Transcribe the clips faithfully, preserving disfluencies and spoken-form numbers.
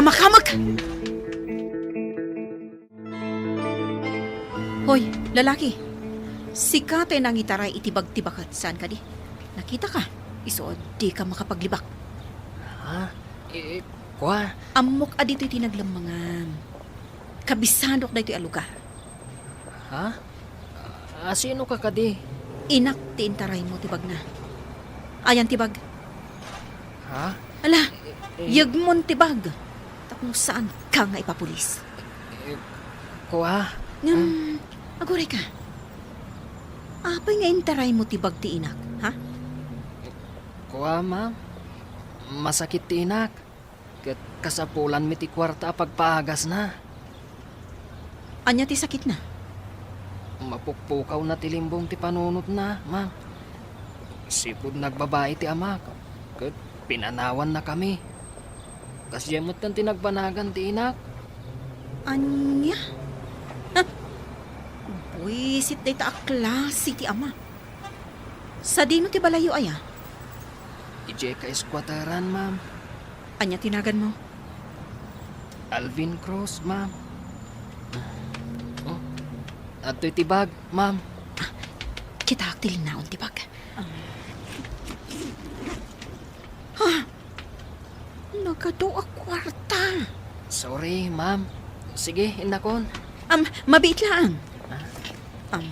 Kamakamek! Hoy, lalaki. Sika ti nangitaray iti bag ti baket, saan kadi? Nakita ka? Isu a dika makapaglibak. Ha? Eh, kua? Ammok a ditoy ti naglemmengam. Kabisadok daytoy a lugar. Ha? A sino ka kadi? Inak ti intaraymo ti bagna. Ayan ti bag. Ha? Ala, eh, yegmon ti bag. Tapno saan ka nga ipapulis. Eh, kua? Ngem, aguray ka. Apay nga intaraymo ti bag ti inak, ha? Wa, ma'am. Masakit ti inak. Ket kasapulanmi ti kuarta a pagpaagasna. Ania ti sakitna? Mapukpukawna ti limbong ti panunotna, ma'am. Sipud nagbabai ti amak, ket pinanawannakami. Kasdiay metten ti nagbanagan ti inak. Ania? Ha? Buisit dayta a klase ti ama. Sadino ti balayyo aya? Idiay ka-squatteran, ma'am. Ania ti naganmo? Alvin Cruz, ma'am. Oh, adtoy ti bag, ma'am. Ah, kitaak ti linnaon ti bag. Ah. Ha? Nagadu a kuarta. Sorry, ma'am. Sige, innakon. Am, mabiit laang. Ah? Am.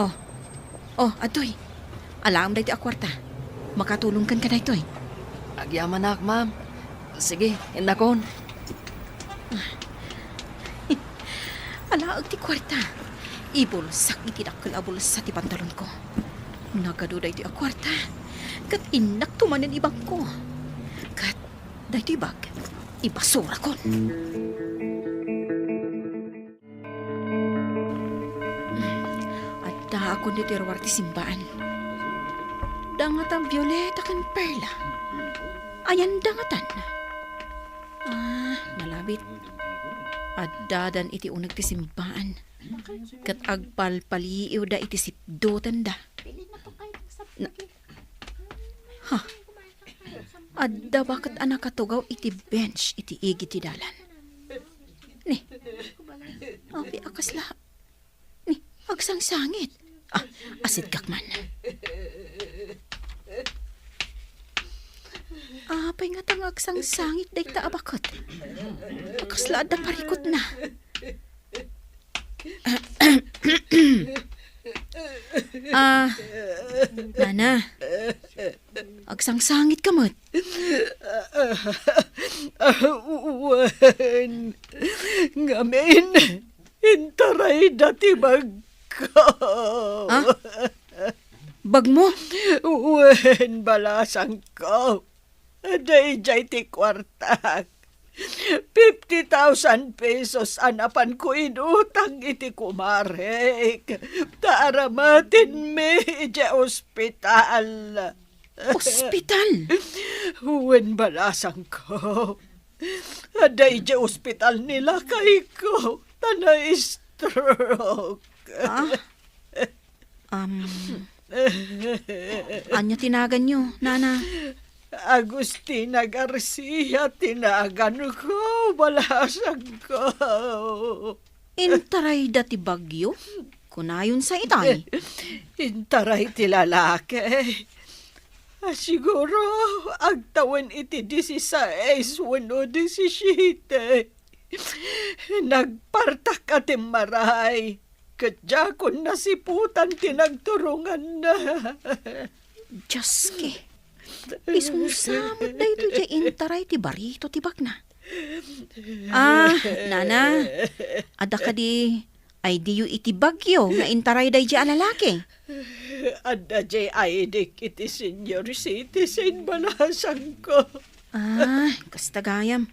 Oh. Oh, adtoy. Alaem daytoy a kuarta. Makatulongkan ka daytoy. Agyamanak, ma'am. Sige, innakon. Alaek ti kuarta. Ibulsak iti dakkel a bulsa ti pantalonko. Nagadu daytoy a kuarta. Ket innakto manen ibagko. Ket daytoy bag, ibasurakon. Addaakon ditoy ruar ti simbaan. Dangatan Violeta ken Perla. Ayan dangatan. Ah, nalabit. Addadan iti uneg ti simbaan. Ket agpalpaliiwda iti sipdutenda. Na, ha? Adda baket a nakatugaw iti bench iti igid ti dalan. Ni, apay a kasla, ni, agsangsangit. Ah, asiddek man. Apay ngata nga agsangsangit dayta a baket? A kasla adda parikutna. Ah, nana, agsangsangitka met. Wen, ngamin, intarayda ti bagko. Ah? Bagmo? Wen, balasangko. Daydiay ti kuartak. Fifty thousand pesos a napanko inutang iti kumarek. Ta aramatenmi idiay ospital. Ospital? Wen, balasangko. Adda idiay ospital ni lakayko. Ta na-stroke. Ah? Am, ania ti naganyo, nana? Agustina Garcia ti naganko, balasangko. Intarayda ti bagyo? Kunayon sa itay. Intaray ti lalaki. Siguro, agtawen iti disisais wenno disisiete. Nagpartak a timmaray, ket diakon nasiputan ti nagturonganna. Dioske, isu sa met daytoy diay intaray ti barito ti bagna. Ah, nana, adda kadi I D-yo iti bagyo nga intaray daydiay a lalaki? Adda diay I D-k iti senior citizen, balasangko. Ah, kasta gayam.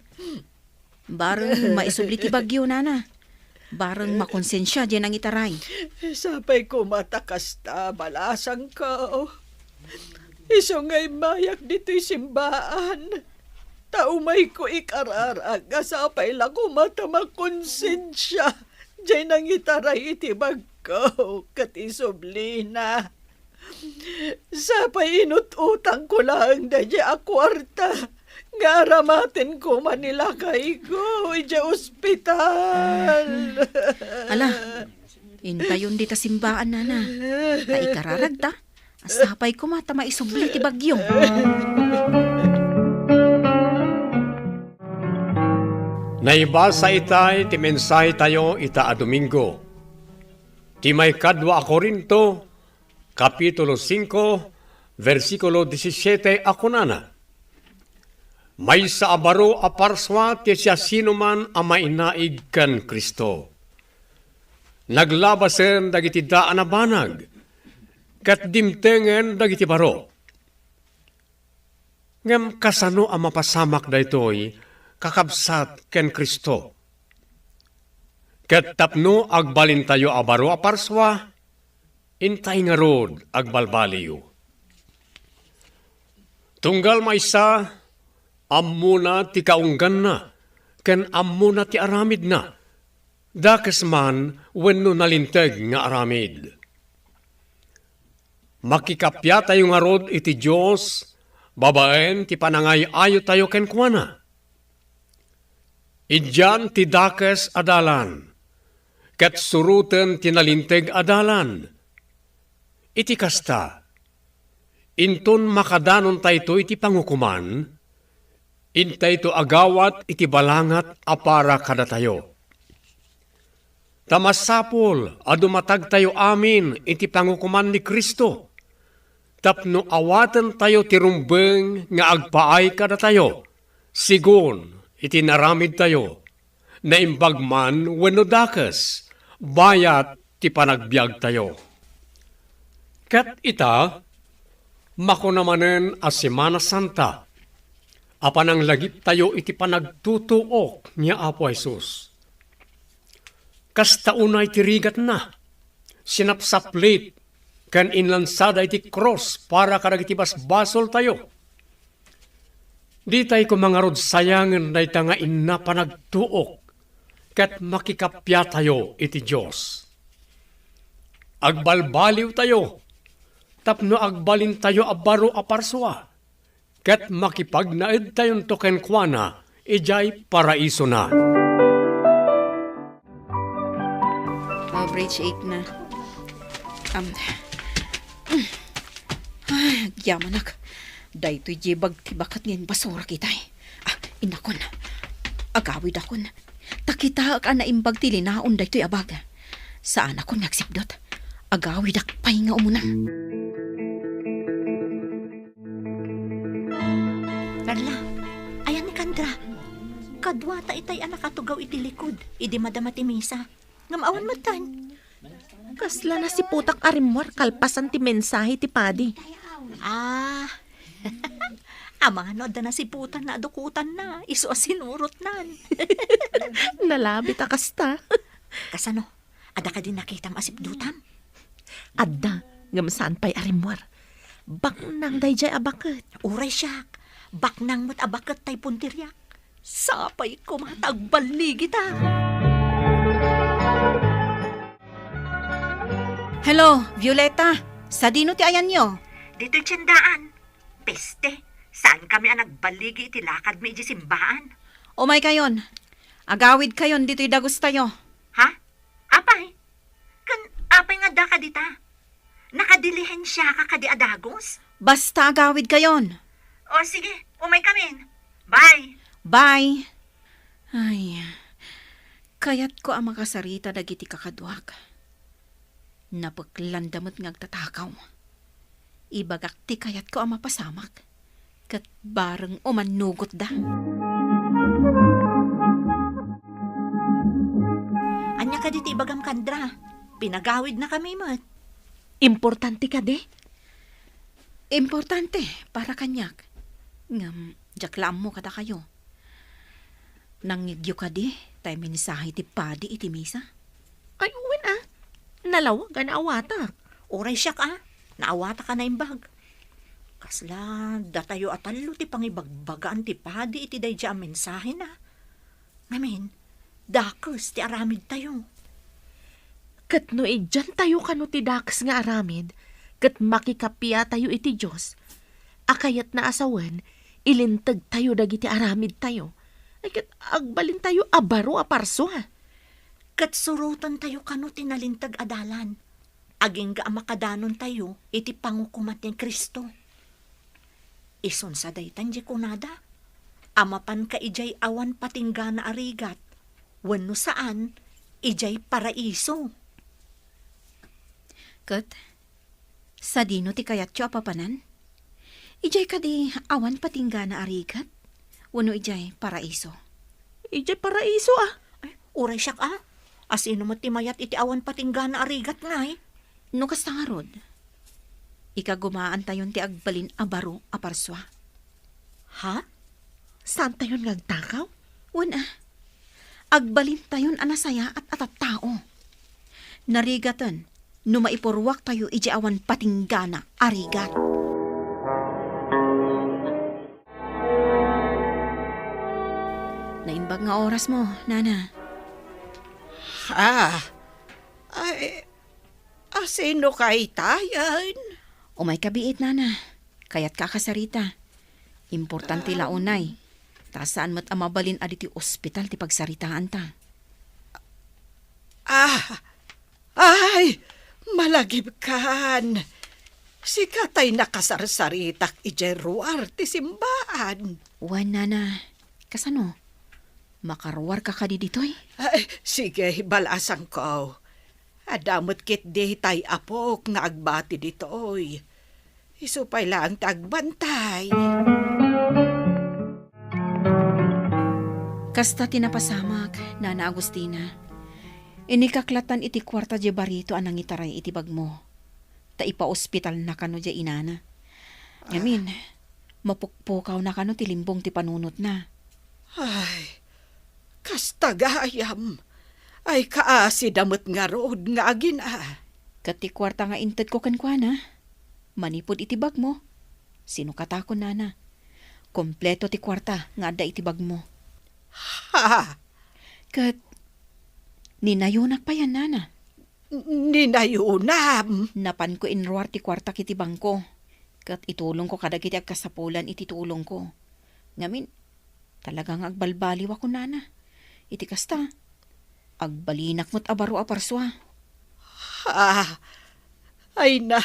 Bareng maisubli ti bagyo, nana. Bareng makonsensia diay nangitaray. Sapay koma ta kasta, balasangko. Isu nga immayak ditoy simbaan. Ta umayko ikararag a sapay la koma ta makonsensia diay nangitaray iti bagko ket isublina. Sapay inut-utangko laeng daydiay a kuarta nga aramaten koma ni lakayko idiay ospital. Ala, intayon dita simbaan, nana. Ta ikararagta, sapay koma ta maisubli ti bagyo. Naibasa itay ti mensahetayo ita a Domingo. Ti maikadua a Corinto, Kapitulo singko, bersikulo disisiete a kunana, "Maysa a baro a parsua ti siasinoman a mainaig ken Cristo. Naglabasen dagiti daan a banag, ket dimtengen dagiti baro. Ngem kasano a mapasamak daytoy, kakabsat ken Cristo? Ket tapno agbalintayo a baro a parsua, intay ngarud agbalbaliw. Tunggal maysa, ammona ti kaungganna, ken ammona ti aramidna, dakes man wenno nalinteg nga aramid. Makikappiatayo ngarud iti Dios babaen ti panangay-ayotayo kenkuana. Idian ti dakes a dalan, ket suroten ti nalinteg a dalan. Iti kasta, inton makadanontayto iti pangukoman, intayto agawat iti balangat a para kadatayo. Ta masapul a dumatagtayo amin iti pangukoman ni Cristo, tapno awatentayo ti rumbeng nga agpaay kadatayo, sigun iti naramidtayo, naimbag man wenno dakes, bayat ti panagbiagtayo. Ket ita, makuna manen a Semana Santa, a pananglagiptayo iti panagtutuok ni Apo Jesus. Kasta unay ti rigatna, sinapsaplit, ken inlansada iti krus para kadagiti basbasoltayo. Ditay koma ngarud sayangen dayta nga inna panagtuok ket makikappiatayo iti Dios. Agbalbaliwtayo tapno agbalintayo a baro a parsua ket makipagnaedtayonto kenkuana idiay paraisona. Oh, bridge eight na. Um, ay, agyamanak. Daytoy di bag ti baket nga inbasurak itay. Ah, innakon. Agawidakon. Ta kitaek a naimbag ti linaon daytoy a bag. Saanakon nga agsipdut. Agawidak pay nga umuna. Perla, ayan ni Kandra. Kaduata itay a nakatugaw iti likud idi madama ti misa. Ngem awan metten. Kasla nasiputak a rimmuar kalpasan ti mensahe ti padi. Ah. Amangan no adda nasiputanna a dukotanna, isu a sinurotnan. Nalabit a kasta. Kasano? Adda kadi nakitam a sipdutam? Adda, ngem saan pay a rimmuar. Baknang daydiay a baket. Uray siak, baknang met a baket tay punteriak. Sapay koma ta agballigita. Hello, Violeta. Sadino ti ayanyo? Ditoy tiendaan. Peste, saankami a nagballigi iti lakadmi idiay simbaan. Umaykayon. Agawidkayon ditoy dagustayo. Ha? Apay? Ken apay nga addaka dita? Nakadilihensiaka kadi a dagus? Basta agawidkayon. O, sige, umaykamin. Bye. Bye. Ay, kayatko a makasarita dagiti kakaduak. Napeklanda met nga agtatakaw. Ibagak ti kayatko a mapasamak, ket bareng umannugotda. Ania kadi ti ibagam, Kandra? Pinagawidnakami met. Importante kadi? Importante para kaniak. Ngem, diak la ammo kadakayo. Nangngegyo kadi tay mensahe ti padi iti misa? Ay, wen a. Nalawag a naawatak. Uray siak a. Naawatak a naimbag. Kasla datayo a tallo ti pangibagbagaan ti padi iti daydiay a mensahena. Ngamin, dakes ti aramidtayo. Ket no idiantayo kano ti dakes nga aramid, ket makikapiatayo iti Dios, a kayatna a sawen, ilintegtayo dagiti aramidtayo. Ay, ket agbalintayo a baro a parsua. Ket surotantayo kano ti nalinteg a dalan, agingga a makadanontayo iti pangukoman ni Cristo. Isun sa daytan ti kunada, a mapanka idiay awan patinggana a rigat, wenno saan, idiay paraiso. Ket, sadino ti kayatyo a papanan? Idiay kadi awan patinggana a rigat, wenno idiay paraiso? Idiay paraiso, a. Ay, uray siak, a. Asino met ti mayat iti awan patinggana a rigat, ngay? No kasta ngarud, Ikagumaantayon ti agbalin a baro a parsua. Ha? Saantayon nga agtakaw? Wen a, agbalintayon a nasayaat a tattao. Narigaten no maipurruaktayo idiay awan patinggana a rigat. Naimbag nga orasmo, Nana. Ah, ay, asino kay tayen? Umayka biit, Nana. Kayatka a kasarita. Importante la unay. Ta saan met a mabalin a ditoy ospital ti pagsaritaanta. Ah, ay, malagipkan. Sika tay nakasarsaritak idiay ruar ti simbaan. Wen, Nana. Kasano? Makaruarka kadi ditoy? Ay, sige, balasangko. Adda met ketdi tay apok nga agbati ditoy. Isu pay laeng ti agbantay. Kasta ti napasamak, Nana Agustina. Inikak latta iti kuarta diay barito a nangitaray iti bagmo. Ta ipaospitalna kano diay inana. Ngamin, mapukpukawna kano ti limbong ti panunotna. Ay, kasta gayam. Ay, kaasida met ngarud nga agina. Ket ti kuarta nga intedko kenkuana, manipud iti bagmo, sinukatakon, Nana. Kompleto ti kuarta nga adda iti bagmo. Ha? Ket ninayonak payen, Nana. Ninayonam? Napanko inruar ti kuartak iti bangko, ket itulongko kadagiti agkasapulan iti tulongko. Ngamin, talaga nga agbalbaliwakon, Nana. Iti kasta, agbalinak met a baro a parsua. Ah, ay na,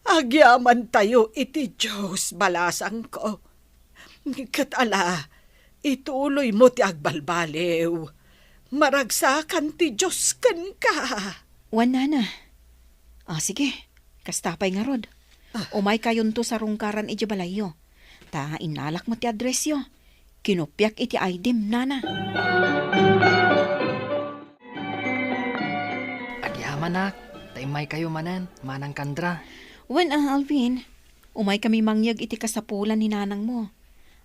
agyamantayo iti Dios, balasangko. Ket ala, ituloymo ti agbalbaliw. Maragsakan ti Dios kenka. Wen, Nana. Ah, sige. Kasta pay ngarud. Ah. Umaykayonto sarungkaran idiay balayyo. Ta innalak met ti addressyo. Kinupiak iti I D-m, Nana. Agyamanak, ta immaykayo manen, Manang Kandra. Wen a, Alvin, umaykami mangyeg iti kasapulan ni nanangmo.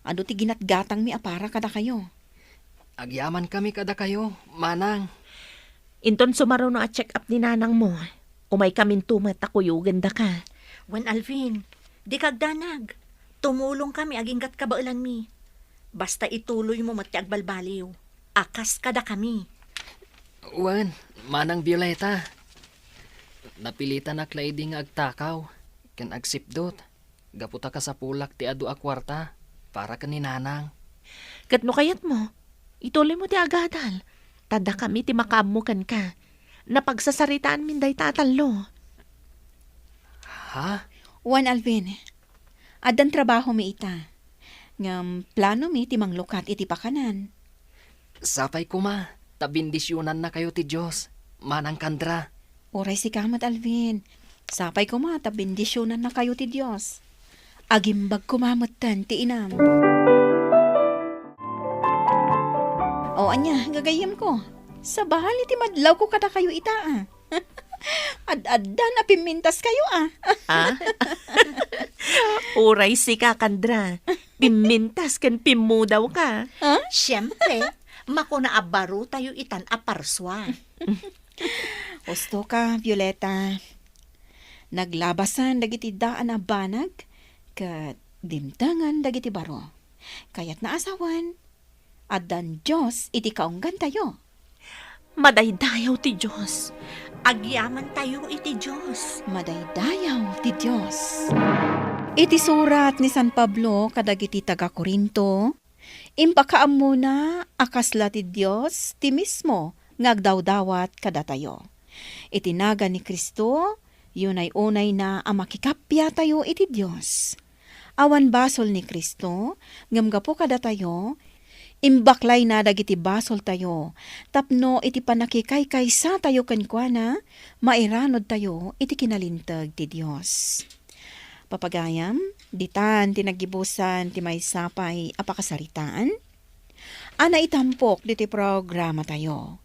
Adu ti ginatgatangmi a para kadakayo. Agyamankami kadakayo, Manang. Inton sumaruno a check-up ni nanangmo, umaykaminto met a kuyogendaka. Wen Alvin, dika agdanag. Tumulongkami aginggat kabaelanmi. Basta ituloymo met ti agbalbaliw a kas kadakami. Wen, Manang Violeta, napilitanak la idi nga agtakaw ken agsipdut gapu ta kasapulak ti adu a kuarta para ken ni Nanang. Ket no kayatmo, ituloymo ti agadal, ta dakami ti makaammo kenka. Napagsasaritaanmin dayta a tallo. Ha? Wen, Alvin, addan trabahomi ita. Ngem planomi ti manglukat iti pakanan. Sapay koma ta bendisionannakayo ti Dios, Manang Kandra. Uray sika met, Alvin. Sapay koma ta bendisionannakayo ti Dios. Agimbag koma metten ti inam. O, ania, gagayyemko? Sabali ti madlawko kadakayo ita, a. Ad-addan a pimmintaskayo, a. Ah? Uray sika, Kandra. Pimmintas ken pimmudawka. Ah? Siempre, makuna a barotayo itan a parsua. Husto ka, Violeta. Naglabasan dagiti daan a banag ket dimtengen dagiti baro. Kayatna a sawen, addan Dios iti kaunggantayo. Madaydayaw ti Dios. Agyamantayo iti Dios. Madaydayaw ti Dios. Iti surat ni San Pablo kadagiti taga-Corinto, impakaammona a kasla ti Dios ti mismo nga agdawdawat kadatayo. Iti nagan ni Cristo, unay-unayna a makikappiatayo iti Dios. Awan basol ni Cristo, ngem gapu kadatayo, imbaklayna dagiti basoltayo, tapno iti pannakikaysatayo kenkuana, mairanudtayo iti kinalinteg ti Dios. Papagayam, ditan ti naggibusan ti maysa pay a pakasaritaan a naitampok ditoy programatayo.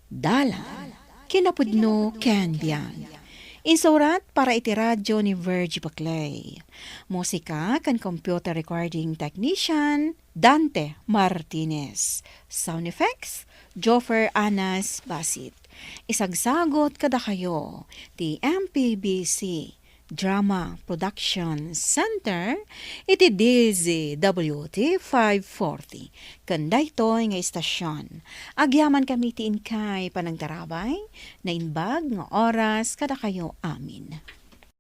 Dalan, kinapudno ken biag. Insurat para iti radyo ni Virgie Baclay. Musika ken computer recording technician, Dante Martinez. Sound effects, Joffer Anas Basit. Isagsagot kadakayo ti M P B C Drama Production Center iti D Z W T five forty. Ken daytoy nga istasyon, agyamankami ti inkay panangtarabay, naimbag nga oras kadakayo amin.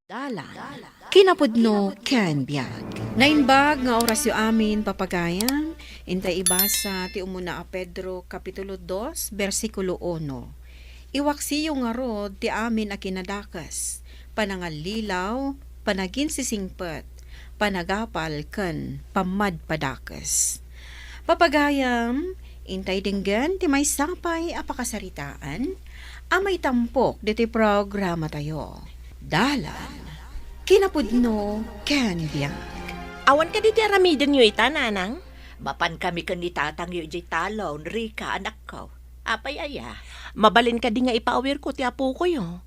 Dalan, kinapudno ken biag. Naimbag nga orasyo amin, papagayam, intay ibasa ti umuna a Pedro kapitulo dos, bersikulo uno. Iwaksiyo ngarud ti amin a kinadakes, panangallilaw, panaginsisingpet, panagapal, ken pammadpadakes. Papagayam, intay denggen ti maysa pay a pakasaritaan a maitampok ditoy programatayo. Dalan, kinapudno, ken biag. Awan kadi ti aramidenyo ita, nanang? Mapankami ken ni tatangyo idiay talon, Rika, anakko. Apay aya? Mabalin kadi nga ipaawirko ti apokoyo?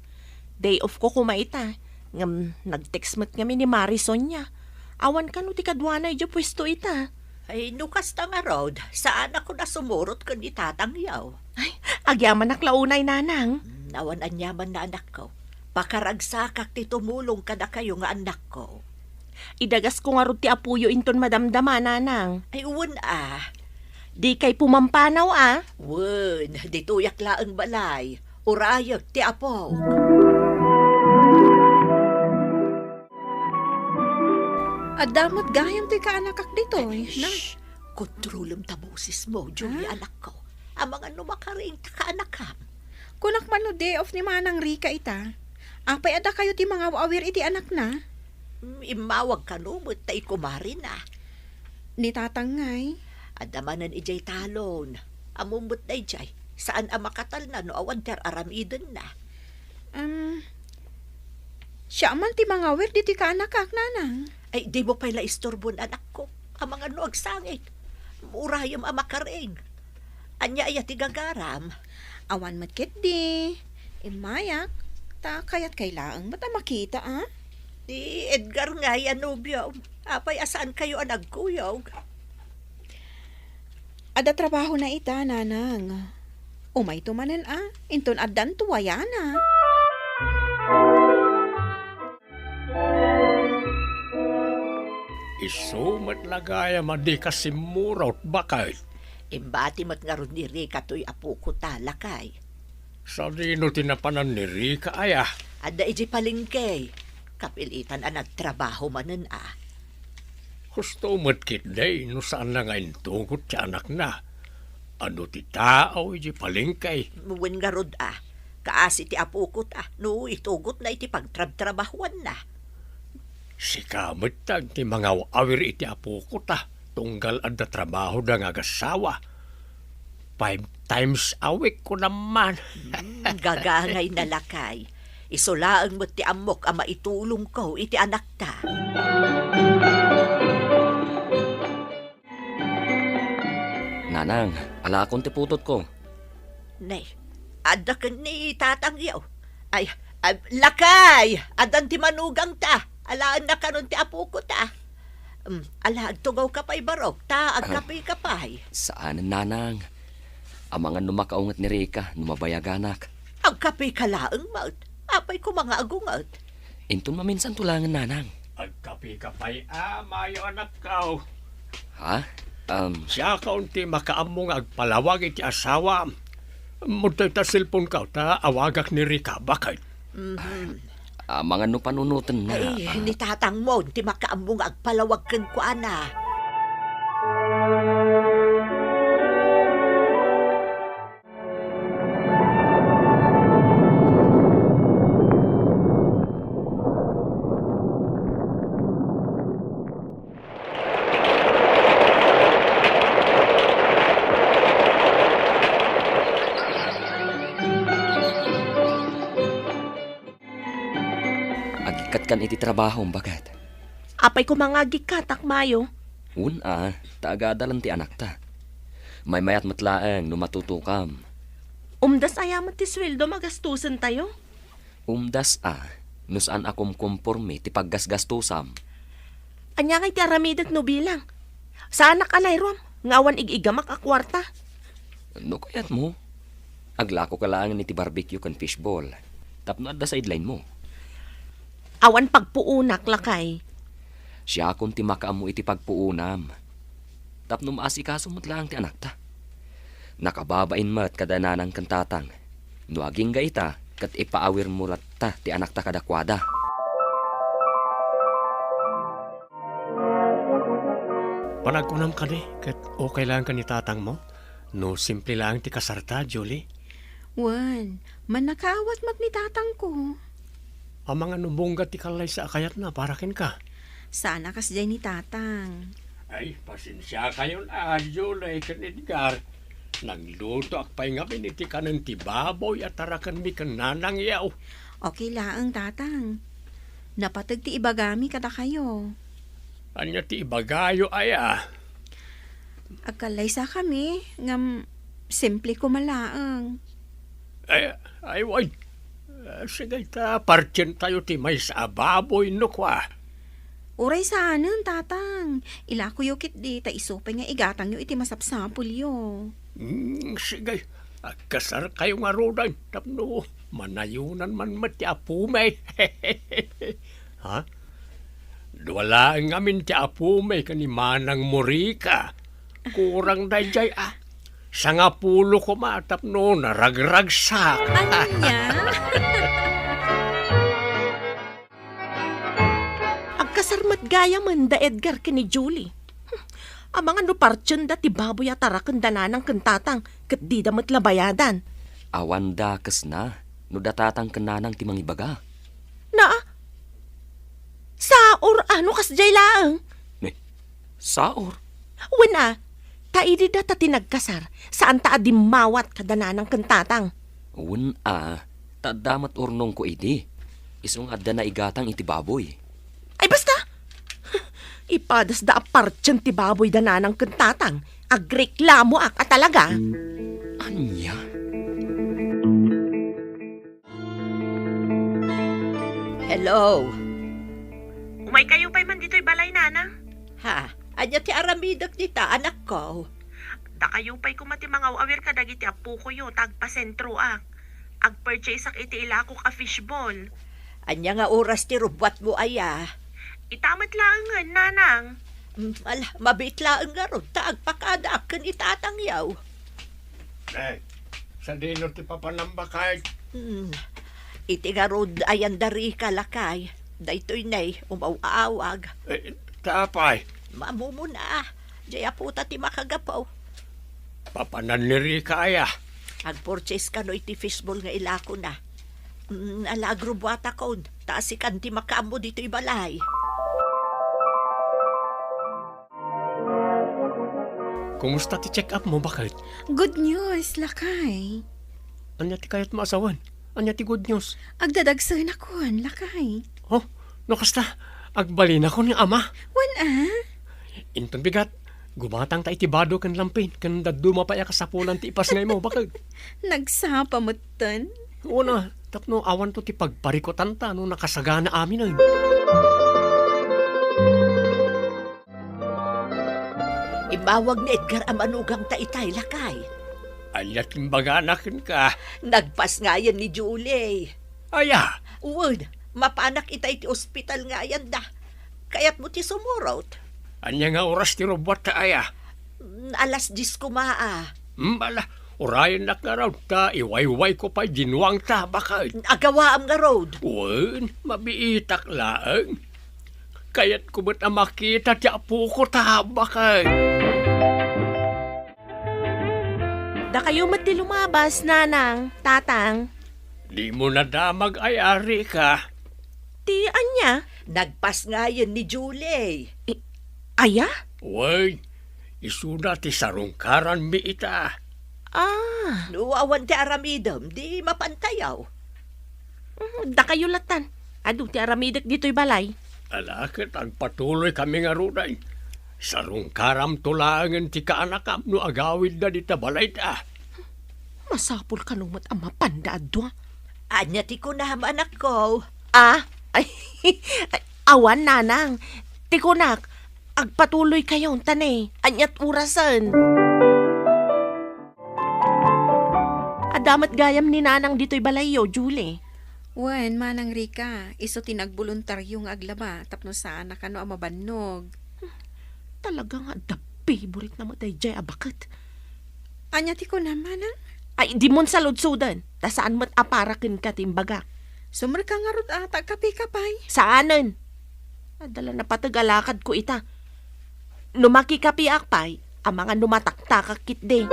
Day off ko koma ita, ngem nag-text met ngamin ni Mari Sonia. Awan kano ti kaduana idiay puesto ita. Ay, no kasta ngarud, saanakon a sumurot ken ni tatangyo. Ay, agyamanak la unay, nanang. Hmm, awan aniamanna, anakko. Pakaragsakak ti tumulong kadakayo nga annakko. Idagasko ngarud ti apoyo inton madamdama, nanang. Ay, wen a. Dikay pumampanaw a. Wen, ditoyak laeng balay. Urayek ti apok. Adda met gayam toy kaanakak ditoy, na? Shh! Kontrolem ta bosesmo, Julia, anakko. Amangan no makaring ta kaanakam. Kunak man no day off ni Manang Rika ita. Apay a dakayo ti mangaw-awir iti anakna? Mm, immawag kano met ta ikumarina. Ni Tatang ngay? Adda manen idiay talon. Ammom met daydiay, saan a makatalna no awan ti ar-aramidenna. Am, siak man ti mangawir ditoy kaanakak, nanang. Ay, dimo pay la istorbon, anakko. Amangan no agsangit. Urayem a makaring. Ania aya ti gagaram? Awan met ketdi. Immayak, ta kayatkay laeng met a makita, a? Ni Edgar ngay a nobiom. Apay a saankayo a nagkuyog? Adda trabahona ita, nanang. Umayto manen a, inton addanto wayana. Isu met la gayam a dika simmurot, baket. Imbati met ngarud ni Rika toy apokota, lakay. Sadino ti napanan ni Rika aya? Adda idiay palengke. Kapilitan a nagtrabaho manen a. Husto met ketdi no saanna nga intugot ti anakna. Adu ti tao idiay palengke. Wen ngarud a, kaasi ti apokota no itugotna iti pagtrabtrabahoanna. Sika met ti mangaw-awir iti apokota, tunggal adda trabahoda nga agassawa. Five times a week, kunam man. Hmm, gagangayna, lakay. Isu laeng met ti ammok a maitulongko iti anakta. Nanang, alaakon ti putotko. Nay, adda ken ni tatangyo. Ay, ay, lakay! Addan ti manugangta. Alaenna kanon ti apokota. Um, ala, agtugawka pay, barok, ta agkapeka pay. Ah, saan, nanang. Amangan no makaunget ni Rika no mabayaganak. Agkapeka laeng met. Apay koma nga agunget? Inton maminsanto laengen, nanang. Agkapeka pay a, mayo, anakko. Ha? Um, Siakon ti makaammo nga agpalawag iti asawam. Mudtoy ta cellphoneko ta awagak ni Rika, baket. Mhm. Amangan no panunotenna. Ay, ni tatangmo ti makaammo nga agpalawag kenkuana. Agikatkan iti trabahom, baket. Apay koma nga agikkatak, mayo? Wen a, ta agadalan ti anakta. Maymayat met laeng no matutokam. Umdas aya met ti sueldom a gastusentayo? Umdas a, no saan a kumkomporme ti paggasgastosam. Ania ngay ti aramidek no bilang? Saanak a nairuam nga awan ig-igamak a kuarta. No kayatmo, aglakoka laengen iti barbecue ken fishball tapno adda sideline mo. Awan pagpuonak, lakay. Siakon ti makaammo iti pagpuonam. Tapno maasikaso met laeng ti anakta. Nakababain met kada nanang ken tatang. No agingga ita, ket ipaawirmo latta ti anakta kadakuada. Panagkunam kadi, ket okay laeng ken ni tatangmo? No simple laeng ti kasarta, Julie? Wen, mannakaawat met ni tatangko. Amangan no bungga ti kallaysa a kayatna para kenka. Saan a kasdiay ni tatang. Ay, pasensiakayon a, Julie ken Edgar. Naglutoak pay ngamin iti kanen ti baboy a tarakenmi ken nanangyo. Okay laeng, tatang. Napateg ti ibagami kadakayo. Ania ti ibagayo aya? Agkallaysakami, ngem simple koma laeng. Ay, ay, wen. Ah, sige, ta partientayo ti maysa a baboy no kua. Uray saanen, tatang. Ilakoyo ketdi, ta isu pay nga igatangyo iti masapsapulyo. Hmm, sige. Agkasarkayo ngaruden tapno manayonan man met ti apumi. Ha? Dua laeng ngamin ti apumi ken ni manangmo, Rica. Kurang daydiay a. Sangapulo koma tapno naragragsak. Ania? Agkasar met gayamen da Edgar ken ni Julie. Hmm, amangan no partienda ti baboy a taraken da nanang ken tatang ket dida met la bayadan. Awan dakesna no da tatang ken nanang ti mangibaga. Na? Saor a no kasdiay laeng? Ne, saor? Wen a, ta idi data ti nagkasar, saanta a dimmawat kada nanang ken tatang. Wen a, ta adda met urnongko idi. Isu nga adda naigatang iti baboy. Ay, basta! Ipadasda a partien ti baboy da nanang ken tatang. Agreklamoak a talaga. Ania? Hello. Umaykayo pay man ditoy balay, Nana. Ha? Ania ti aramidek dita, anakko? Dakayo pay koma ti mangaw-awir kadagiti appokoyo ta agpasentroak. Agpurchaseak iti ilakok a fishball. Ania nga oras ti rubbuatmo aya? Ita met laengen, Nanang. Mm, ala, mabiit laeng ngarud ta agpakadaak ken ni tatangyo. Eh, sadino ti papanam, baket? Mm. Iti ngarud, ayan da Rica, lakay. Daytoy ne, umaw-awag. Eh, ta apay? Mamumuna. Diay aputa ti makagapu. Papanan ni Rica aya? Agpurchase kano iti fishball nga ilakona. Mm, ala, agrubbuatakon, ta sikan ti makaammo ditoy balay. Kumusta ti check-up mo, baket? Good news, lakay. Ania ti kayatmo a sawen? Ania ti good news? Agdadagsenakon, lakay. Oh, no kasta, agbalinakon nga ama? Wen a? Inton bigat, gumatangta iti bado ken lampin, ken dadduma pay a kasapulan ti ipasngaymo, baket. Nagsapa metten. Wen a, tapno awanto ti pagparikutanta no nakasagana aminen. Immawag ni Edgar a manugangta itay, lakay. Ania ti imbagana kenka? Nagpasngayen ni Julie. Aya? Wen, mapanak itay ti ospital nga ayanda. Kayatmo ti sumurot? Ania nga oras ti rubbuatta aya? Mm, alas dies koma a. Mm, ala, urayennak ngarud ta iwaywayko pay dinuangta, baket. Agawaam ngarud. Wen, mabiitak laeng. Kayatko met a makita ti apoko ta, baket. Dakayo met ti lumabas, Nanang, Tatang. Dimo nadamag aya, Rica? Ti ania? Nagpasngayen ni Julie. I-, aya? Wen, isuna ti sarungkaranmi ita. Ah. No awan ti aramidem, di mapantayo. Mm, dakayo latan. Adu ti aramidek ditoy balay. Ala, ket agpatuloykami ngaruden. Sarungkaramto laengen ti kaanakam no agawidda dita balayda. Masapul kano met a mapanda a dua. Ania ti kunam, anakko? Ah, Ay, awan, nanang. Ti kunak, agpatuloykayo, ta ne, ania't orasen? Adda met gayam ni nanang ditoy balayyo, Julie. Wen, Manang Rica, isu ti nagboluntaryo nga aglaba tapno saan a kano a mabannog. Talaga nga adda favorite na met daydiay a baket. Ania ti kunam, Manang? Ay, dimon saludsoden, ta saan met a para kenka ti imbagak. Sumrekka ngarud a, ta agkapeka pay. Saanen. Adda la napateg a lakadko ita. No makikapiak pay, amangan no mataktakak ketdi.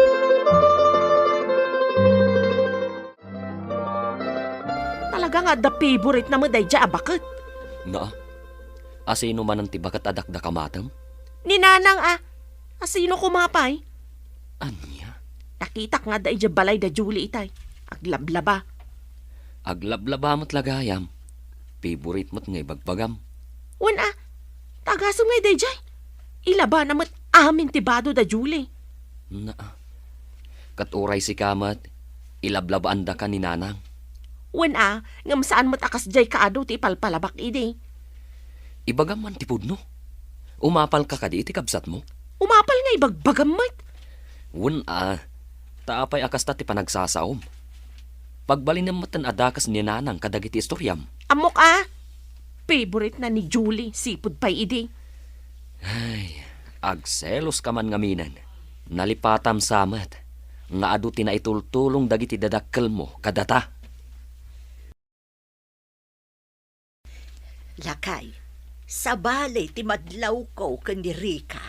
Talaga nga adda favorite na met daydiay a baket. Naa, asino manen ti baket a dakdakamatem? Ni nanang a. Asino koma pay? Ania? Nakitak nga adda idiay balay da Julie itay. Aglablaba. Aglablaba met la gayam. Favorite met nga ibagbagam. Wen a, ta agasem nga daydiay. Ilabana met amin ti bado da Julie. Naa. Ket uray sika met, ilablabaandaka ni nanang. Wen a, ngem saan met a kasdiay kaadu ti ipalpalabak idi. Ibagam man ti pudno. Umapalka kadi iti kabsatmo? Umapal nga ibagbagam met. Wen a, ta apay a kasta ti panagsasaom? Pagbalinem metten a dakes ni nanang kadagiti istoriam. Ammok a, favorite na ni Julie, sipud pay idi. Ay, agseloska man ngaminen. Nalipatam sa met nga adu ti naitultulong dagiti dadakkelmo kadata. Lakay, sabali ti madlawko ken ni Rica.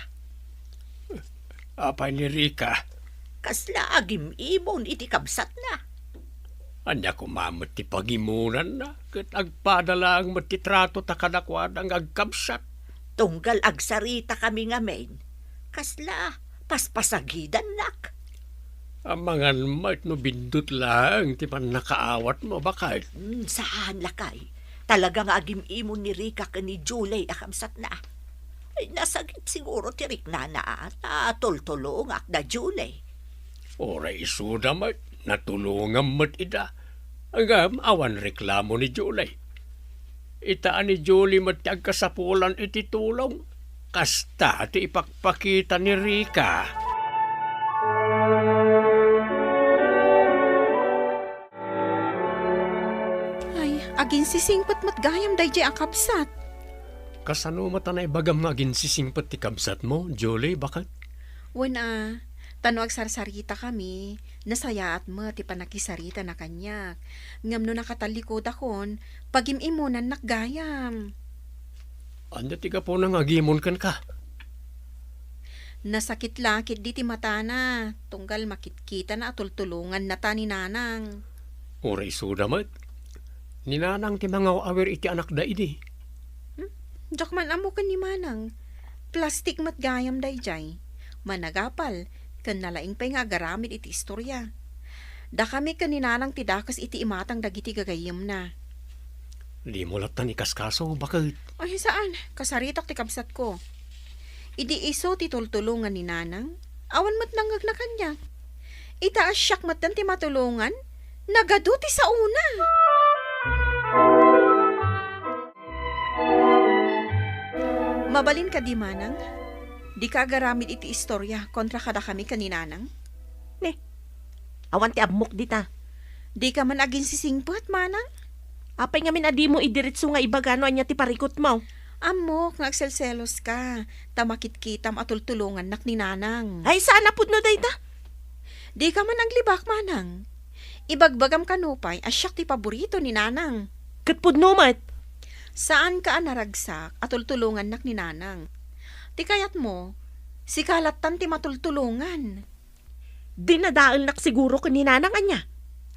Apay ni Rica? Kasla agim-imon iti kabsatna. Ania koma met ti pagimonanna, ket agpada laeng met ti trato ta kadakuada nga agkabsat. Tunggal agsaritakami ngamin, kasla paspasagidannak. Amangan met no bindut laeng ti pannakaawatmo, baket. Hmm, saan, lakay. Talaga nga agim-imon ni Rica ken ni Julie a kabsatna. Ay, nasakit siguro ti riknana, ta tultulongak da Julie. Uray isuda met, natulongam met ida. Ngem awan reklamo ni Julie. Ita a ni Julie met ti agkasapulan iti tulong. Kasta ti ipakpakita ni Rica. Ay, aginsisingpet met gayam daydiay a kabsat. Kasano met a naibagam nga aginsisingpet ti kabsatmo, Julie, baket? Wen a, ta no agsarsaritakami, nasayaat met ti pannakisaritana kaniak. Ngem no nakatallikudakon, pagim-imonannak gayam. Ania ti gapuna nga agimon kenka? Nasakit la ketdi ti matana, tunggal makitkitana a tultulongannata ni Nanang. Uray isuda met. Ni Nanang ti mangaw-awir iti anakda idi. Hmm? Diak man ammo ken ni Manang. Plastik met gayam daydiay. Managapal, ken nalaing pay nga agaramid iti istoria. Dakami ken ni Nanang ti dakes iti imatang dagiti gagayyemna. Dimo lattan ikaskaso, baket. Ay, saan. Kasaritak ti kabsatko. Idi isu ti tultulongan ni Nanang, awan met nangngegna kaniak. Ita a siak metten ti matulongan, nagadu ti saona. Mabalin kadi, Manang? Dika agaramid iti istoria kontra kadakami ken ni Nanang? Ne, awan ti ammok dita. Dika man aginsisingpet, Manang? Apay ngamin a dimo idiretso nga ibaga no ania ti parikutmo? Ammok nga agselseloska, ta makitkitam a tultulongannak ni Nanang. Ay, saan a pudno dayta? Dika man aglibak, Manang. Ibagbagam kano pay a siak ti paborito ni Nanang. Ket pudno met. Saanka a naragsak a tultulongannak ni Nanang. Ti kayatmo, sika lattan ti matultulongan. Dinadaelnak siguro ken ni Nanang, ania?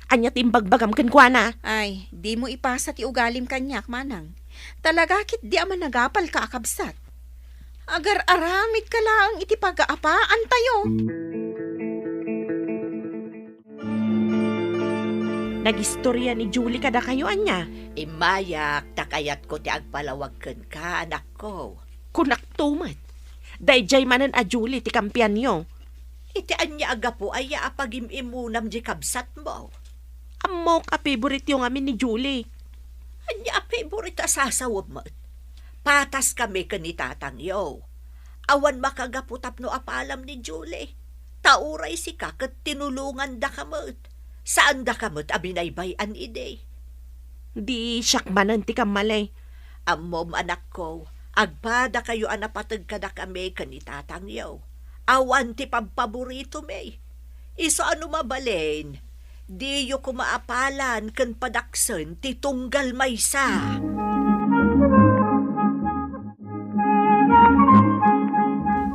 Ania ti imbagbagam kenkuana? Ay, dimo ipasa ti ugalim kaniak, Manang. Talaga ketdi a managapalka a kabsat. Agar-aramidka laeng iti pagaapaantayo. Nagistoria ni Julie kadakayo, ania? Immayak, ta kayatko ti agpalawag kenka, anakko. Kunakto met. Daydiay manen a Julie ti kampianyo. Iti ania a gapu aya a pagim-imunam di kabsatmo? Ammok a favoriteyo ngamin ni Julie. Ania a favorite a sasawem met? Pataskami ken ni tatangyo. Awan makagapu tapno apalam ni Julie. Ta uray sika ket tinulongandaka met. Saandaka met a binaybay-an idi. Di siak manen ti kammali. Ammom, anakko, agpadakayo a napateg kadakami ken ni tatangyo. Awan ti pabpaboritomi. Isu a no mabalin, diyo koma apalan ken padaksen ti tunggal maysa.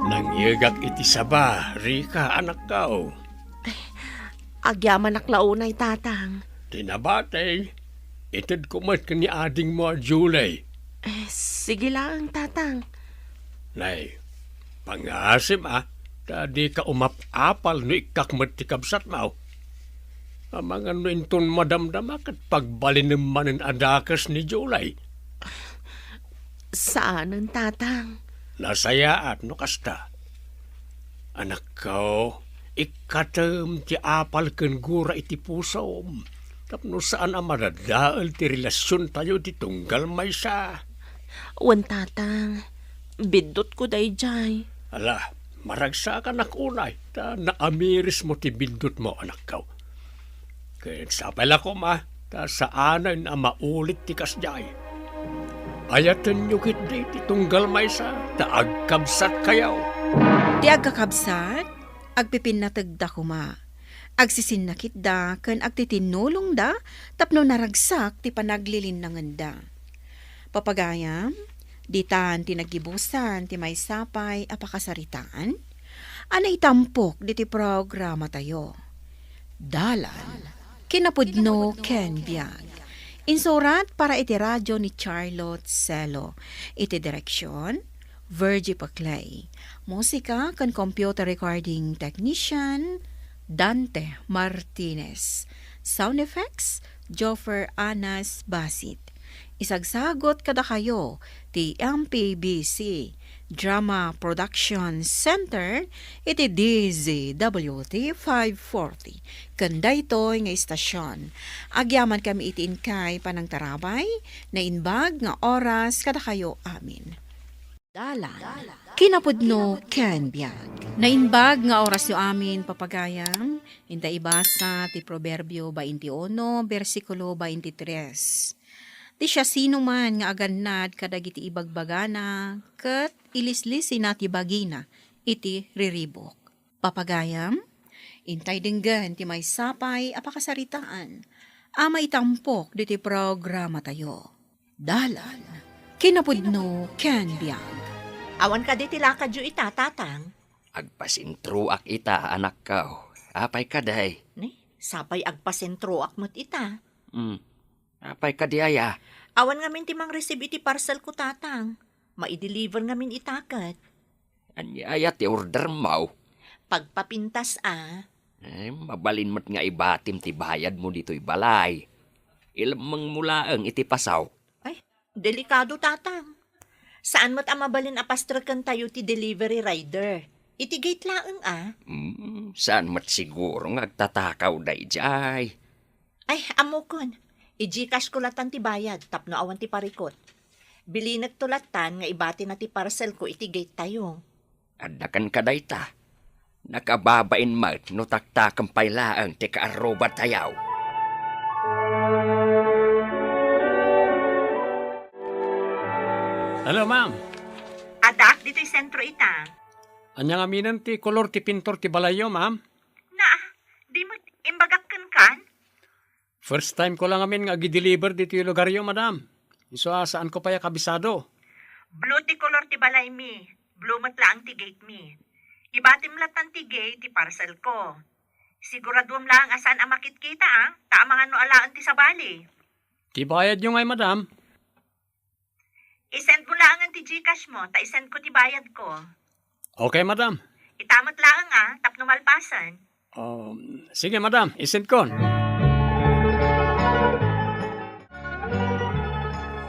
Nangyegak iti saba, Rica, anakko. Agyamanak la unay, Tatang. Ti nabati, itedko met ken ni adingmo a Julie. Eh, sige laeng, Tatang. Nay, pangasim a, ta dika umap-apal no ikkak met ti kabsatmo. Amangan no inton madamdama ket pagbalinem manen a dakes ni Julie. Saanen, Tatang. Nasayaat no kasta. Anakko, ikkatem ti apal ken gura iti pusom, tapno saan a madadael ti relasiontayo iti tunggal maysa. Wen, Tatang, biddutko daydiay. Ala, maragsakanak unay, ta naamirismo ti biddutmo, anakko. Ket sapay la koma, ta saanen a maulit ti kasdiay. Ayatenyo ketdi ti tunggal maysa, ta agkabsatkayo. Ti agkakabsat, agpipinnategda koma. Agsisinnakitda ken agtitinnulongda tapno naragsak ti panaglilinnangenda. Papagayam, ditan ti naggibusan ti maysa pay a pakasaritaan a naitampok ditoy programatayo. Dalan, kinapudno ken biag. Insurat para iti radio ni Charlotte Celo. Iti direksion, Virgie Paclay. Musika ken computer recording technician, Dante Martinez. Sound effects, Joffer Anas Basit. Isagsagot kadakayo ti M P B C Drama Production Center iti D Z W T five forty. Ken daytoy nga istasion, agyamankami iti inkay panangtarabay, naimbag nga oras kadakayo amin. Dalan, kinapudno ken biag. Naimbag nga orasyo amin, papagayam, inta ibasa ti Proverbio baintiuno, bersikulo baintitres. Ti siasinoman nga agannad kadagiti ibagbagana ket ilislisina ti bagina iti riribuk. Papagayam, intay denggen ti maysa pay a pakasaritaan a maitampok ditoy programatayo. Dalan, kinapudno ken biag. Awan kadi ti lakadyo ita, Tatang? Agpasentroak ita, anakko. Apay kadi? Ni, sapay agpasentroak met ita. Hmm. Apay kadi aya? Awan ngamin ti mangreceive iti parcel ko, Tatang. Maideliver ngamin ita ket. Ania aya ti ordermo? Pagpapintas a. Eh, mabalin met nga ibatim ti bayadmo ditoy balay. Ilemmengmo laeng iti pasaw. Ay, delikado, Tatang. Saan met a mabalin a pastrekentayo ti delivery rider. Iti gate laeng a. Hmm, saan met siguro nga agtatakaw daydiay. Ay, ammokon. I-Gcash ko latan ti bayad tapno awan ti parikut. Bilinekto latan nga ibatina ti parcel ko iti gate tayo. Adda kenka dayta. Nakababain met no taktakem pay laeng ti kaarrubatayo. Hello, ma'am. Addaak ditoy sentro ita. Ania ngaminen ti kolor ti pintor ti balayyo, ma'am? Na, di met imbagak kenkan? First time ko la ngamin nga agi-deliver ditoy lugaryo, madam. Isu a saanko pay a kabisado. Blue ti kolor ti balaymi. Blue met laeng ti gate mi. Ibatim latan ti gate ti parcel ko. Siguraduem laeng a saan a makitkita, a, ta amangan no alaen ti sabali. Ti bayadyo ngay, madam? I-send mo laengen ti Gcash mo, ta i-send ko ti bayad ko. Okay, madam. Ita met laeng, a, tapno malpasen. Um, sige, madam. I-send kon.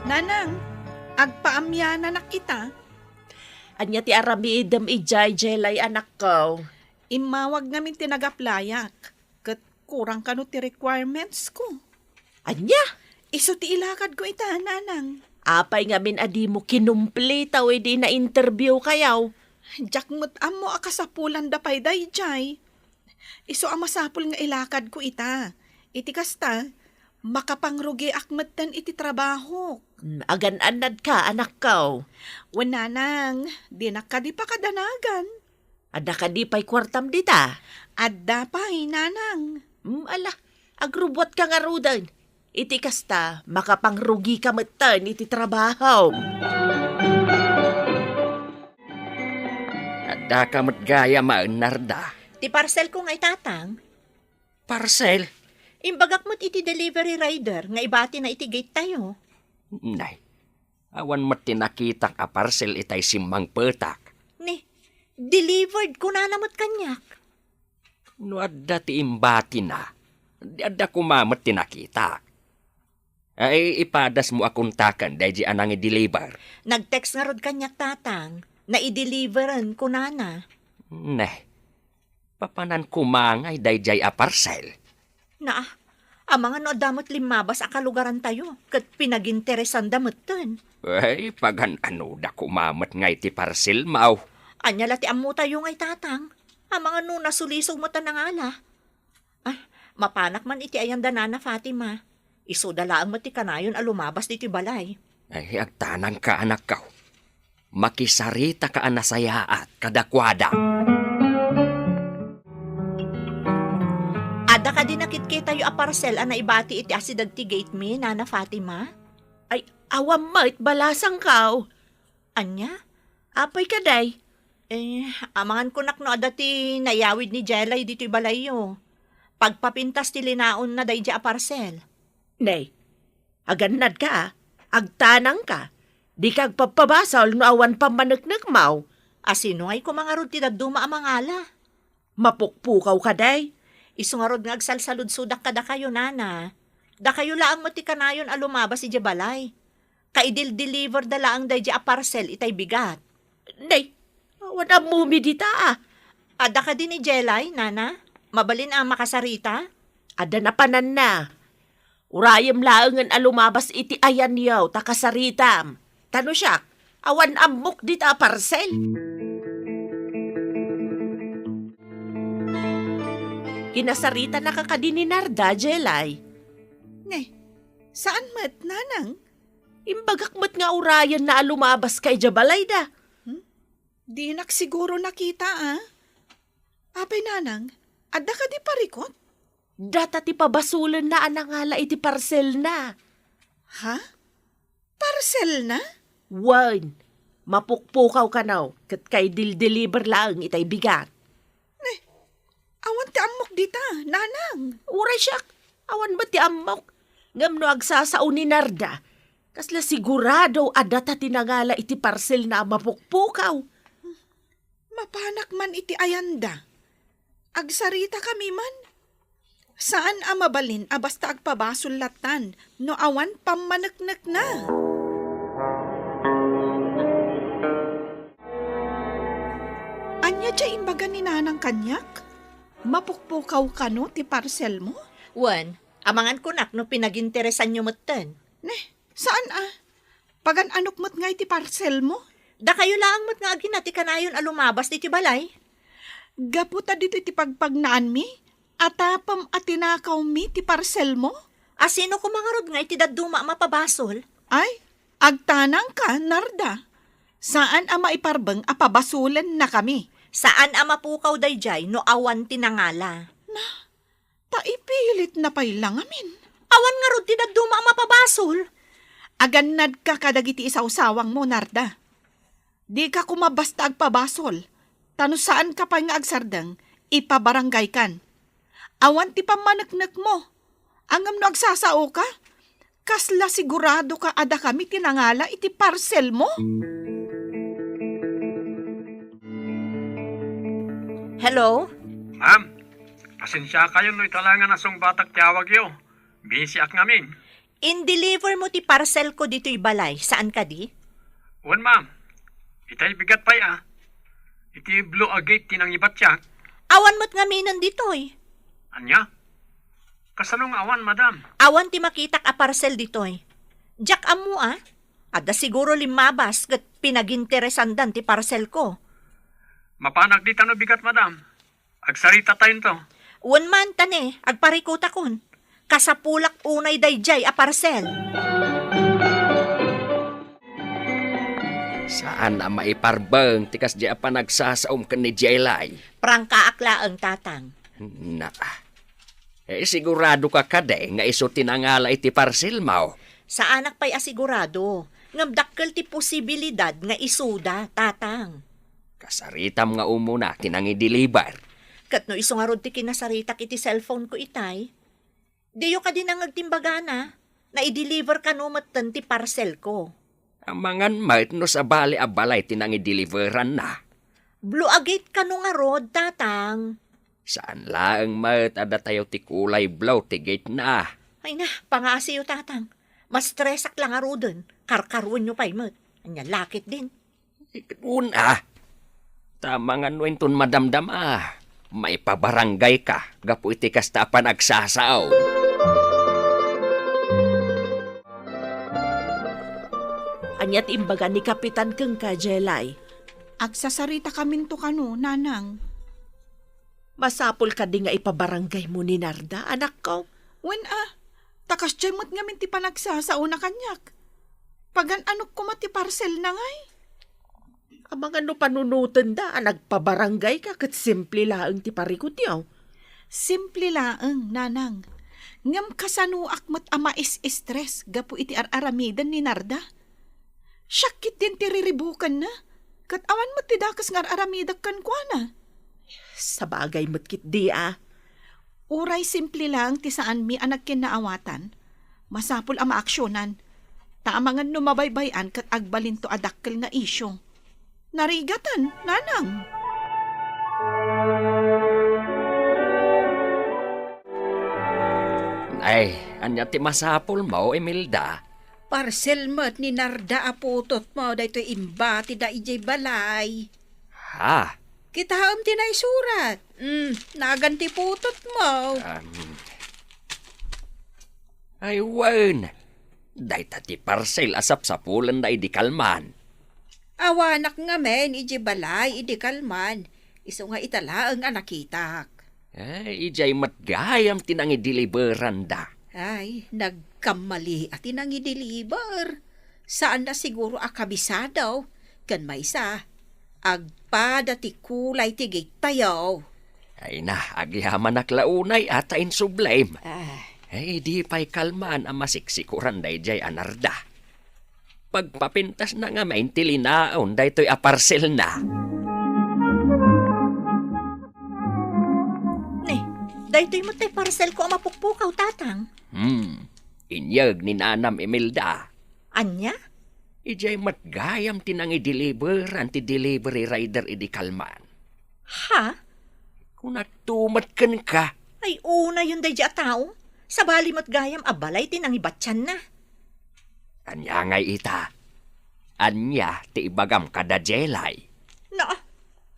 Nanang, agpaamyananak ita. Ania ti aramidem idiay, Jelay, anakko? Immawag ngamin ti nag-applyak, ket kurang kano ti requirements ko. Ania? Isu ti ilakadko ita, Nanang. Apay ngamin a dimo kinumpleta idi na-interviewkayo? Diak met ammo a kasapulanda pay daydiay. Isu a masapul nga ilakadko ita. Iti kasta, makapangrugiak metten iti trabahok. Mm, agan-annadka, anakko. Wen, Nanang, dinak kadi pakadanagan. Adda kadi pay kuartam dita? Adda pay, Nanang. Mm, ala, agrubbuatka ngaruden. Iti kasta, makapangrugika metten iti trabahom. Addaka met gayam, Narda. Ti parcelko ngay, Tatang. Parcel? Imbagak met iti delivery rider nga ibatina iti gate tayo. Nay, awan met ti nakitak a parcel itay simmangpetak. Ni, delivered kunana met kaniak. No adda ti imbatina, di adda koma met ti nakitak. Ay, ipadasmo a kontaken daydi a nangi-deliver. Nag-text ngarud kaniak, Tatang. Naideliveran kunana. Neh, papanan koma ngay daydiay a parcel? Naa, amangan no adda met limmabas a kalugarantayo, ket pinaginteresanda metten. Ay, pagan-anoda koma met ngay ti parcelmo. Ania la ti ammotayo ngay, Tatang? Amangan no nasulisog met a nangala. Ah, mapanak man iti ayan da Nana Fatima. Isuda laeng met ti kanayon a lumabas ditoy balay. Ay, agtanangka, anakko. Makisaritaka a nasayaat kadakuada. Adda kadi nakitkitayo a parcel a naibati iti asideg ti gate mi, Nana Fatima? Ay, awan met, balasangko. Ania? Apay kadi? Eh, amangan kunak no adda ti nayawid ni Jelay ditoy balayyo. Pagpapintas ti linaonna daydi a parcel. Nay, agannadka, a. Agtanangka. Dika agpabpabasol no awan pammaneknekmo. A, sino ngay koma ngarud ti dadduma a mangala? Mapukpukaw kadi? Isu ngarud nga agsalsaludsodak kadakayo, Nana. Dakayo laeng met ti kanayon a lumabas idiay balay. Kaidil-deliverda laeng daydi a parcel itay bigat. Nay, awan ammomi dita, a. Adda kadi ni Jelay, Nana? Mabalin a makasarita? Adda napananna. Urayem laengen a lumabas iti ayanyo ta kasaritam. Ta no siak, awan ammok dita a parcel. Kinasaritanaka kadi ni Narda, Jelay? Ne, saan met, Nanang? Imbagak met nga urayenna a lumabaska idiay balayda. Hmm? Dinak siguro nakita, a. Apay, Nanang, adda kadi parikut? Data ti pabasolenna a nangala iti parcelna. Ha? Parcelna? Wen, mapukpukaw kano, ket kaidil-deliver laeng itay bigat. Ne, awan ti ammok dita, Nanang. Uray siak, awan met ti ammok. Ngem no agsasao ni Narda, kasla sigurado a data ti nangala iti parcelna a mapukpukaw. Mapanak man iti ayanda. Agsaritakami man. Saan a mabalin a basta agpabasol lattan no awan pammaneknekna. Ania ti imbaga ni Nanang kaniak? Mapukpukaw kano ti parcelmo? Wen, amangan kunak no pinaginteresanyo metten. Ne, saan a. Pagan-anok met ngay ti parcelmo? Dakayo laeng met nga agina ti kanayon a lumabas ditoy balay. Gapu ta ditoy ti pagpagnaanmi, atapem a tinakawmi ti parcelmo? A, sino koma ngarud ngay ti dadduma a mapabasol? Ay, agtanangka, Narda. Saan a maiparbeng a pabasolennakami. Saan a mapukaw daydiay no awan ti nangala. Na, Ta ipilitna pay la ngamin. Awan ngarud ti dadduma a mapabasol. Agannadka kadagiti isawsawangmo, Narda. Dika koma basta agpabasol, ta no saanka pay nga agsardeng, ipabaranggaykan. Awan ti pammaneknekmo. Ngem no agsasaoka, kasla siguradoka a dakami ti nangala iti parcelmo? Hello? Ma'am, pasensiakayon no ita la nga nasungbatak ti awagyo. Busyak ngamin. In-deliver mo ti parcelko ditoy balay, saan kadi? Wen, ma'am. Itay bigat pay a. Iti blue a gate ti nangibatiak. Awan met ngaminen ditoy. Ania? Kasano nga awan, madam? Awan ti makitak a parcel ditoy. Diak ammo, a. Adda siguro limmabas ket pinaginteresandan ti parcelko. Mapanak dita no bigat, madam. Agsaritatayon to. Wen man, ta ne, agparikutakon. Kasapulak unay daydiay a parcel. Saan a maiparbeng ti kasdiay a panagsasaom ken ni Jelay. Prangkaak laeng, Tatang. Na. Eh, sigurado ka kadi nga isu ti nangala iti parcelmo? Saanak pay a sigurado, ngem dakkel ti posibilidad nga isuda, Tatang. Kasaritam nga umuna ti nangideliver. Ket no isu ngarud ti kinasaritak iti cellphone ko itay, diyo kadi nangeg ti imbagana, naideliver kano metten ti parcelko. Amangan met no sabali a balay ti nangideliveranna. Blue Agate kano ngarud, Tatang. Saan laeng met a datayo ti kulay blue ti gate na. Ay na, pangasiyo, Tatang. Mastresak la ngaruden. Karkaruenyo pay met. Ania la ketdin? Una, ta amangan no inton madamdama, maipabarangay ka gapu iti kasta a panagsasaom. Ania ti imbaga ni Kapitan kenka, Jelay? Agsasaritakaminto kano, Nanang. Masapul kadi nga ipabarangaymo ni Narda, anakko? Wen a, ta kasdiay met ngamin ti panagsasaona kaniak. Pagan-anok koma ti parcelna ngay. Amangan no panunotenda a nagpabarangayka ket simple laeng ti parikutyo. Simple laeng, Nanang. Ngem kasanoak met a mais-stress gapu iti ar-aramiden ni Narda? Siak ketdin ti riribukanna, ket awan met ti dakes nga ar-aramidek kenkuana. Sabagay met ketdi a. Uray simple laeng ti saanmi a nagkinnaawatan, masapul a maaksionan, ta amangan no mabaybay-an ket agbalinto a dakkel nga isyu. Narigaten, Nanang. Ay, ania ti masapulmo, Imelda? Parcel met ni Narda a putotmo daytoy imbatida idiay balay. Ha? Kitaem ti naisurat. Mm, nagan ti putotmo. Um, ay, wen. Dayta ti parcel a sapsapulenna idi kalman. Awanak ngamin idiay balay idi kalman. Isu nga ita laeng a nakitak. Ay, idiay met gayam ti nangideliveranda. Ay, nagkammalia ti nangideliver. Saanna siguro a kabisado. Ken maysa, agpada ti kulay ti gate tayo. Ay na, agyamanak la unay a ta insublim. Ah. Ay, di pay kalman a masiksikuran daydiay a Narda. Pagpapintasna ngamin ti linaon daytoy a parcelna. Ne, daytoy met ti parcelko a mapukpukaw, Tatang. Hmm, inyeg ni Nanam Imelda. Ania? Idiay met gayam ti nangideliveran ti delivery rider idi kalman. Ha? Kunakto met kenka. Ay, unayen daydiay a tao. Sabali met gayam a balay ti nangibatianna. Ania ngay ita? Ania ti ibagam kada Jelay? Na,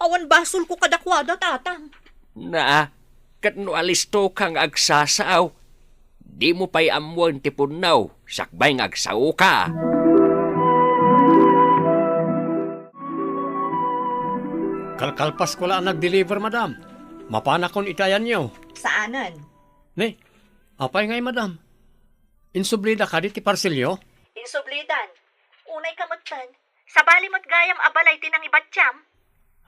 awan basolko kadakuada, Tatang. Na, ket no alistoka nga agsasao, dimo pay ammoen ti punnaw sakbay nga agsaoka. Kalkalpasko la a nag-deliver, madam. Mapanakon iti ayanyo. Saanen? Ne, apay ngay, madam? Insublida kadi ti parselyo? Insublidan. Unay ka metten. Sabali met gayam a balay ti nangibatiam.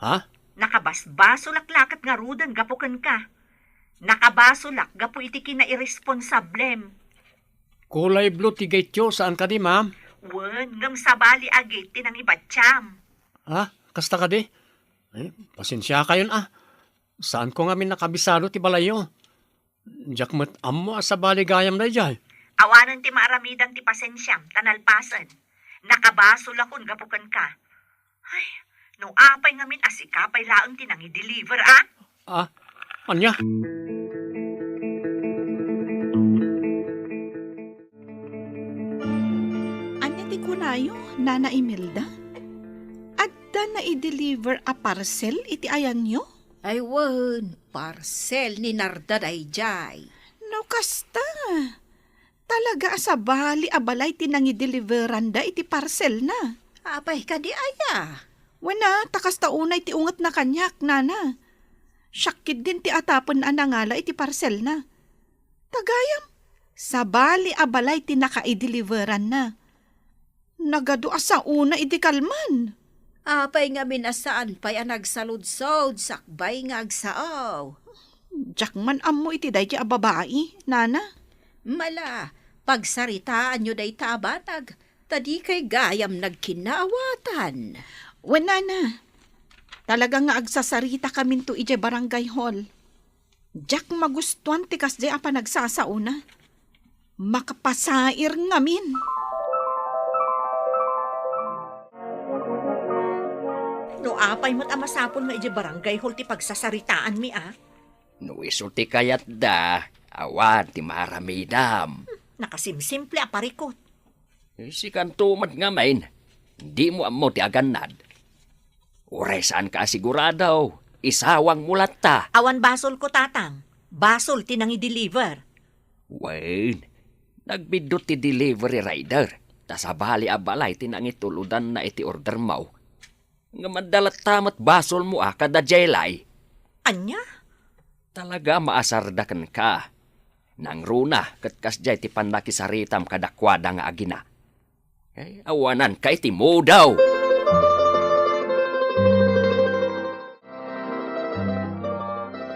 Ha? Nakabasbasolak la ket ngaruden gapu kenka. Nakabasolak gapu iti kinairesponsablem. Kulay blue ti gateyo, saan kadi, ma'am? Wen, ngem sabali a gate ti nangibatiam. Ha? Kasta kadi? Eh, pasensiakayon, a. Saanko ngamin nakabisado ti balayyo. Diak met ammo a sabali gayam daydiay. Awanen ti maaramidan ti pasensiam, ta nalpasen. Nakabasolakon gapu kenka. Ay, no apay ngamin a sika pay laeng ti nangideliver, a? Ah, ania? Ania ti kunayo, Nana Imelda? Adda naideliver a parcel iti ayanyo? Ay wen, parcel ni Narda daydiay. No No kasta, talaga a sabali a balay ti nangideliveranda iti parcelna. Apay kadi aya? Wen a, ta kasta unay ti ungetna kaniak, nana. Siak ketdin ti atapen a nangala iti parcelna. Ta gayam, sabali a balay ti nakaideliveranna. Nagadu a saona idi kalman. Apay ngamin a saan pay a nagsaludsod sakbay nga agsao? Diak man ammo iti daydi a babai, nana. Mala, pagsaritaanyo dayta a banag, ta dikay gayam nagkinnaawatan. Wen, nana. Talaga nga agsasaritakaminto idiay barangay hall. Diak magustuan ti kasdiay a panagsasaona. Makapasair ngamin. No apay met a masapul nga idiay barangay hall ti pagsasaritaanmi, a? No isu ti kayatda, awan ti maaramidam. Nakasimsimple a parikut. Sikanto met ngamin, dimo ammo ti agannad. Uray saanka a sigurado, isawangmo latta. Awan basolko, Tatang. Basol ti nangideliver. Wen, nagbiddut ti delivery rider, ta sabali a balay ti nangitulodanna iti ordermo. Ngem adda latta met basolmo a kada Jelay. Ania? Talaga maasarda kenka. Nangruna ket kasdiay ti pannakisaritam kadakuada nga agina. Eh, awananka iti mudaw!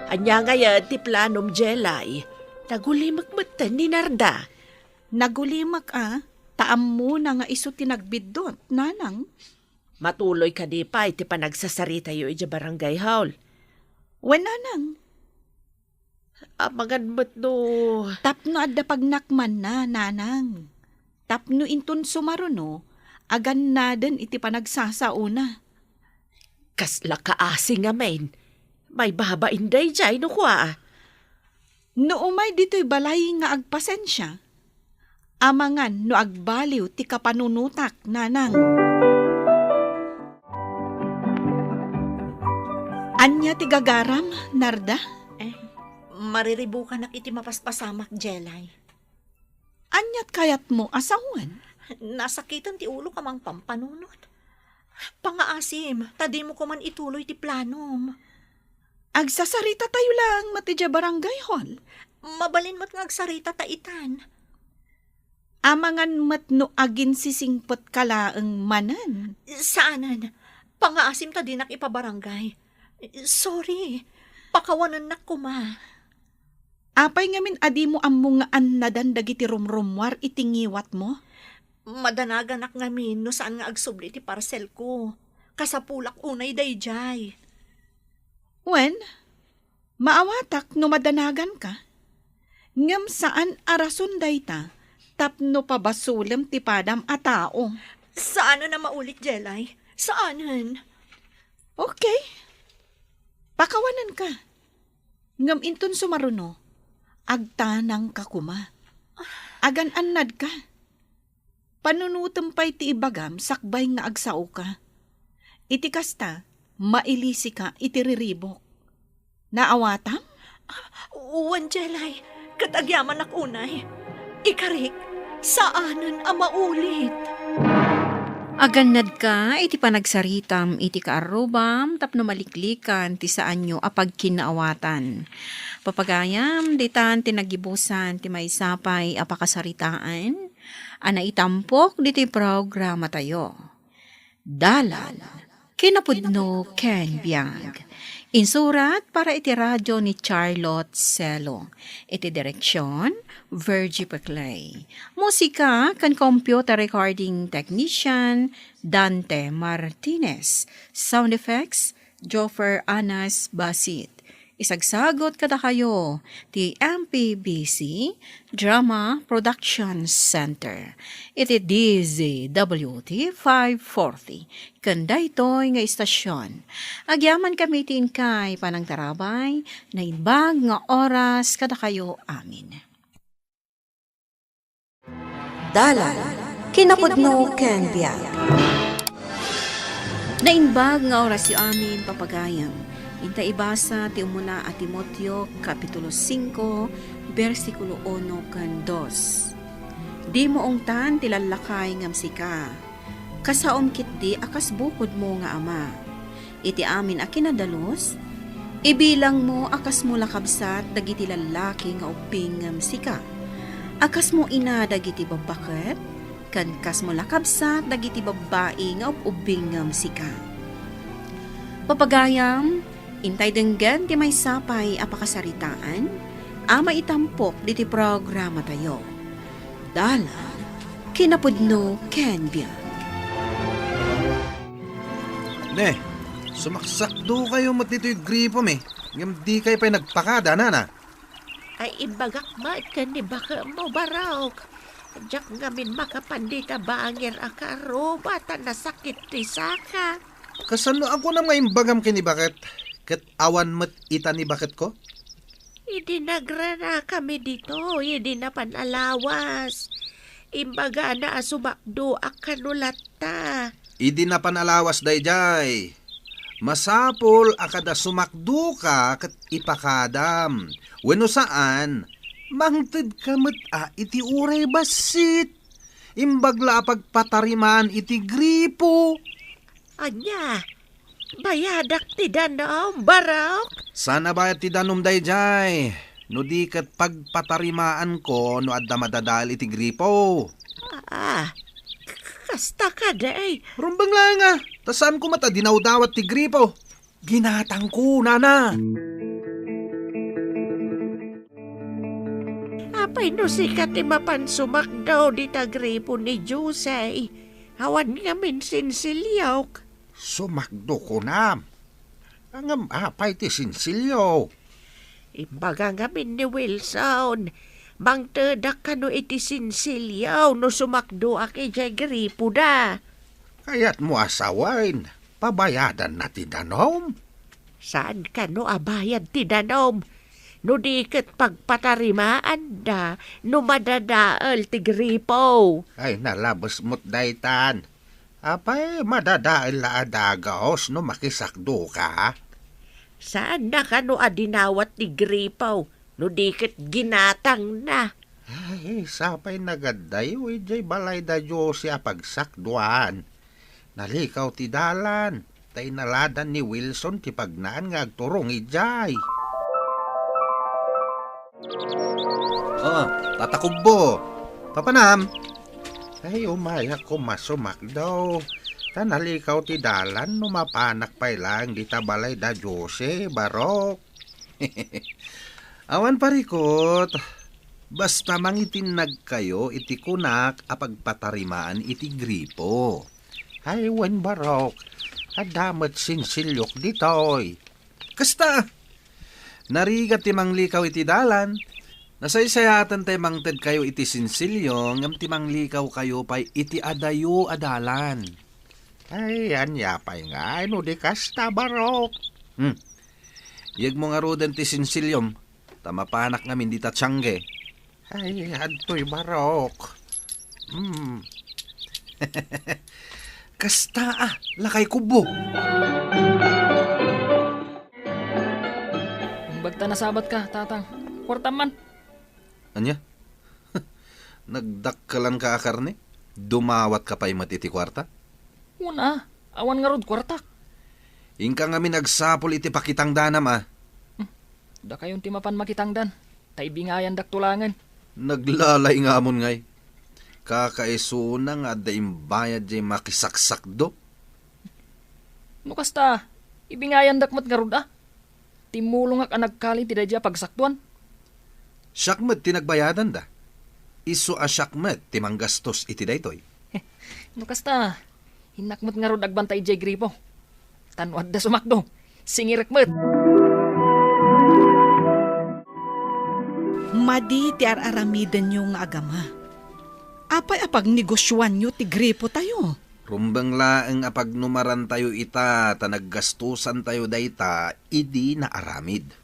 Ania ngay ti planom, Jelay? Nagulimek metten ni Narda. Nagulimek a, ta ammona nga isu ti nagbiddut, nanang. Matuloy kadi pay ti panagsasaritayo idiay barangay hall? Wen, nanang. Amangan met no. Tapno adda pagnakmanna, nanang. Tapno inton sumaruno, agannaden iti panagsasaona. Kasla kaasi ngamin. Maibabain daydiay no kua. No umay ditoy balay nga agpasensia, amangan no agbaliw ti kapanunotak, nanang. Ania ti gagaram, Narda? Eh, mariribukanak iti mapaspasamak, Jelay. Aniat kayatmo a sawen? Nasakiten ti ulok a mangpampanunot. Pangaasim, ta dimo koma ituloy ti planom. Agsasaritatayo laeng met idiay barangay hall. Mabalin met nga agsarita ta itan. Amangan met no aginsisingpetka laeng manen. Saanen. Pangaasim ta dinak ipabarangay. Sorry. Pakawanennak koma. Apay ngamin a dimo ammo nga annadan dagiti rumrummuar iti ngiwatmo? Madanaganak ngamin no saan nga agsubli ti parcelko. Kasapulak unay daydiay. Wen, maawatak no madanaganka. Ngem saan a rason dayta tapno pabasolem ti padam a tao. Saanen a maulit, Jelay. Saanen. Okay. Pakawanenka. Ngem inton sumaruno, agtanangka koma. Agan-annadka. Panunotem pay ti ibagam sakbay nga agsaoka. Iti kasta, mailisika iti riribuk. Naawatam? Wen, Jelay, ket agyamanak unay. Ikarik, saanen a maulit. Agannadka iti panagsaritam iti kaarrubam tapno maliklikan ti saanyo a pagkinnaawatan. Papagayam, ditan ti nagibusan ti maysa pay a pakasaritaan a naitampok ditoy programatayo. Dalan, kinapudno ken biag. Insurat para iti radio ni Charlotte Celo. Iti direksion, Virgie Peclay. Musika ken computer recording technician, Dante Martinez. Sound effects, Joffer Anas Basit. Isagsagot kadakayo ti M P B C Drama Production Center iti D Z W T five forty. Ken daytoy nga istasion, agyaman kami ti inkay panangtarabay, naimbag nga oras kadakayo amin. Dalan, kinapudno ken biag. Naimbag nga orasyo amin, papagayam. Inta ibasa ti umuna a Timoteo, Kapitulo singko, bersikulo uno ken dos. Dimo ungtan ti lallakay ngem sika. Kasaom ketdi a kas bukodmo nga ama. Iti amin a kinadalus, ibilangmo a kasmo la kabsat dagiti lallaki nga ubbing ngem sika. A kasmo ina dagiti babbaket, ken kasmo la kabsat dagiti babbai nga ub-ubbing ngem sika. Papagayam, intay denggen ti maysa pay a pakasaritaan a maitampok diti programatayo. Dalan, kinapudno ken biag. Ne, sumaksakdo kayo met ditoy gripo mi, ngem di kayo pay nagpakada, nana. Ay, imbagak met ken ni bakemmo, Barok. Diak ngamin makapan dita bangir a karuba ta nasakit ti saka. Kasano a kunam nga imbagam ken ni baket? Ket awan met ita ni baketko? Idi nagranakami ditoy, idi napan a lawas. Imbagana a sumakdoak kano latta. Idi napan a lawas daydiay, masapul a kada sumakdoka ket ipakadam. Wenno saan, mangtedka met a iti uray bassit. Imbag la a pagpatarimaan iti gripo. Ania? Bayadak ti danom, Barok? Saan a bayad ti danom daydiay? No di ket pagpatarimaanko no adda madadael iti gripo. Ah, k-, kasta kadi. Rumbeng laeng a, ta saanko met a dinawdawat ti gripo. Ginatangko, nana. Apay no sika ti mapan sumakdo dita gripo ni Jose? Awan ngamin sinsiliok. Sumakdo kunam. Ngem apay ti sinsilyo? Imbaga ngamin ni Wilson, mangtedak kano iti sinsilyo no sumakdoak idiay gripoda. Kayatmo a sawen, pabayadanna ti danom? Saan kano a bayad ti danom? No di ket pagpatarimaanda no madadael ti gripo. Ay, nalabes met daytan. Apay, madadael la a dagus no makisakdoka? Saanna kano a dinawat ti gripo, no di ket ginatangna. Ay, sapay nagaddayo idiay balay da Jose a pagsakdoan. Nalikaw ti dalan, ta inaladan ni Wilson ti pagnaan nga agturong idiay. Oh, Tata Kubbo. Papanam? Ay, umayak koma sumakdo. Ta nalikaw ti dalan no mapanak pay laeng dita balay da Jose, Barok. Awan parikot. Basta mangitinnag kayo iti kunak a pagpatarimaan iti gripo. Ay, wen, Barok. Adda met sinsilyok ditoy. Kasta! Narigat ti manglikaw iti dalan. Nasaysayaten tay mangted kayo iti sinsilyo, ngem ti manglikaw kayo pay iti adayo a dalan. Ay, ania pay ngay no di kasta, Barok? Hmm. Yegmo ngaruden ti sinsilyom, ta mapanak ngamin dita tiangge. Ay, adtoy, Barok. Hmm. Kasta a, Lakay Kubbo. Imbag ta nasabat ka, Tatang. Kuartam man. Ania? Nagdakkelan ka a karne? Dumawat ka pay met iti kuarta? Una, awan ngarud kuartak. Inka ngamin agsapul iti pakitangdanam a. Hmm. Dakayon ti mapan makitangdan. Ta ibingayandak tulangen. Naglalay ngamon ngay. Kakaisuna nga adda imbayad jay makisaksakdo. No kasta, ibingayandak met ngarud a. Timmulongak a nagkali ti daydiay a pagsakdoan. Siak met ti nagbayadanda. Isu a siak met ti manggastos iti daytoy. No kasta, innak met ngarud agbantay idiay gripo. Ta no adda sumakdo, singirek met. Madi ti ar-aramidenyo nga agama. Apay a pagnegosioanyo ti gripotayo? Rumbeng laeng a pagnumarantayo ita ta naggastosantayo dayta idi naaramid.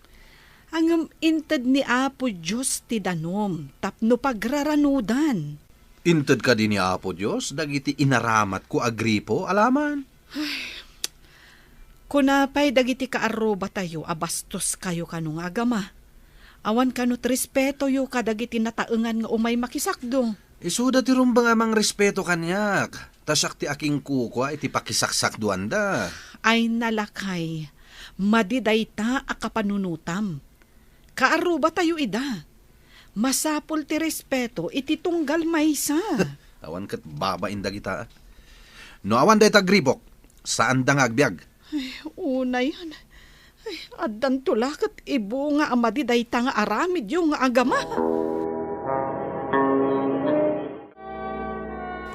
Ngem inted ni Apo Dios ti danom tapno pagraranudan. Inted kadi ni Apo Dios dagiti inaramatko a gripo, Alaman? Kuna pay dagiti kaarrubatayo a bastoskayo kano nga agama. Awan kano ti respetoyo kadagiti nataengan nga umay makisakdo. Isuda ti rumbeng a mangrespeto kaniak, ta siak ti akinkukua iti pakisaksakdoanda. Ay, nalakay, madi dayta a kapanunotam. Kaarrubatayo ida. Masapul ti respeto iti tunggal maysa. Awan ket babain dagita. No awan dayta gripok, saanda nga agbiag. Ay, unayan. Ay, addanto la ket ibunga a madi dayta nga aramidyo nga agama.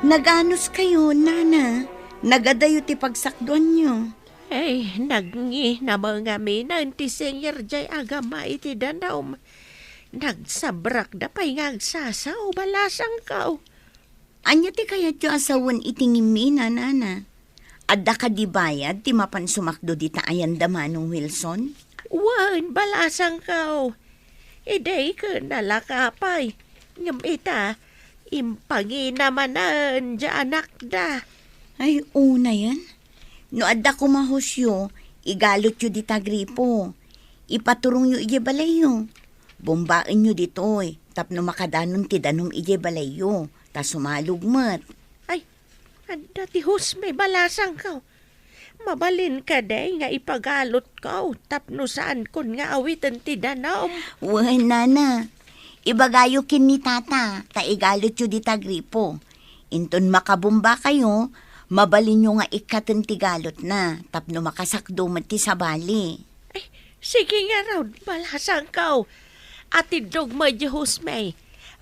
Naganuskayo, nana? Nagadayo ti pagsakduanyo? Ay, nagngina met ngaminen ti singir jay agama iti danum. Nagsabrakda pay nga agsasaw, balasangko. Ania ti kayatyo a sawen iti ngimina, nana? Adda kadi bayad ti mapan sumakdo dita ayanda, Manong Wilson? Wen, balasangko. Idi ket nalaka pay. Ngem ita, impangina manen ti anakda. Ay, unayan. No adda koma hosyo, igalotyo dita gripo. Ipaturongyo idiay balayyo. Bombaenyo ditoy, tapno makadanon ti danum idiay balayyo, ta sumalog met. Ay, adda ti hosmi, balasangko. Mabalin kadi nga ipagalotko tapno saankon nga awiten ti danum? Wen, nana. Ibagayo ken ni tata, ta igalotyo dita gripo. Inton makabombakayo, mabalinyo nga ikkaten ti galotna tapno makasakdo met ti sabali. Ay, sige ngarud, balasangko. Atiddog met idiay hosmi.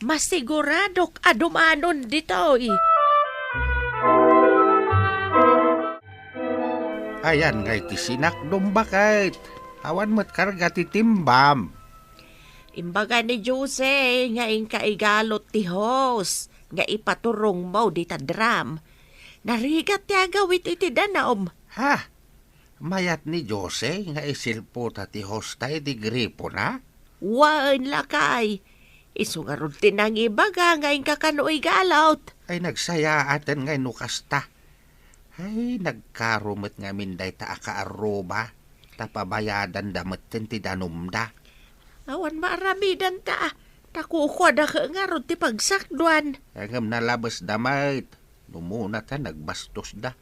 Masiguradok a dumanon ditoy. Ayan ngay ti sinakdom, baket. Awan met karga ti timbam. Imbaga ni Jose nga inka igalot ti hose nga ipaturongmo dita drum. Narigat ti agawid iti danum. Ha? Mayat ni Jose nga isilputa ti hose ta iti gripona? Wen, lakay. Isu ngarud ti nangibaga nga inka kano igalot. Ay, nagsayaaten ngay no kasta. Ay, nagkaro met ngamin dayta a kaarruba, ta pabayadanda metten ti danumda. Awan maaramidanta, ta kukuada ket ngarud ti pagsakduan. Ngem nalabesda met, no umuna ta nagbastosda.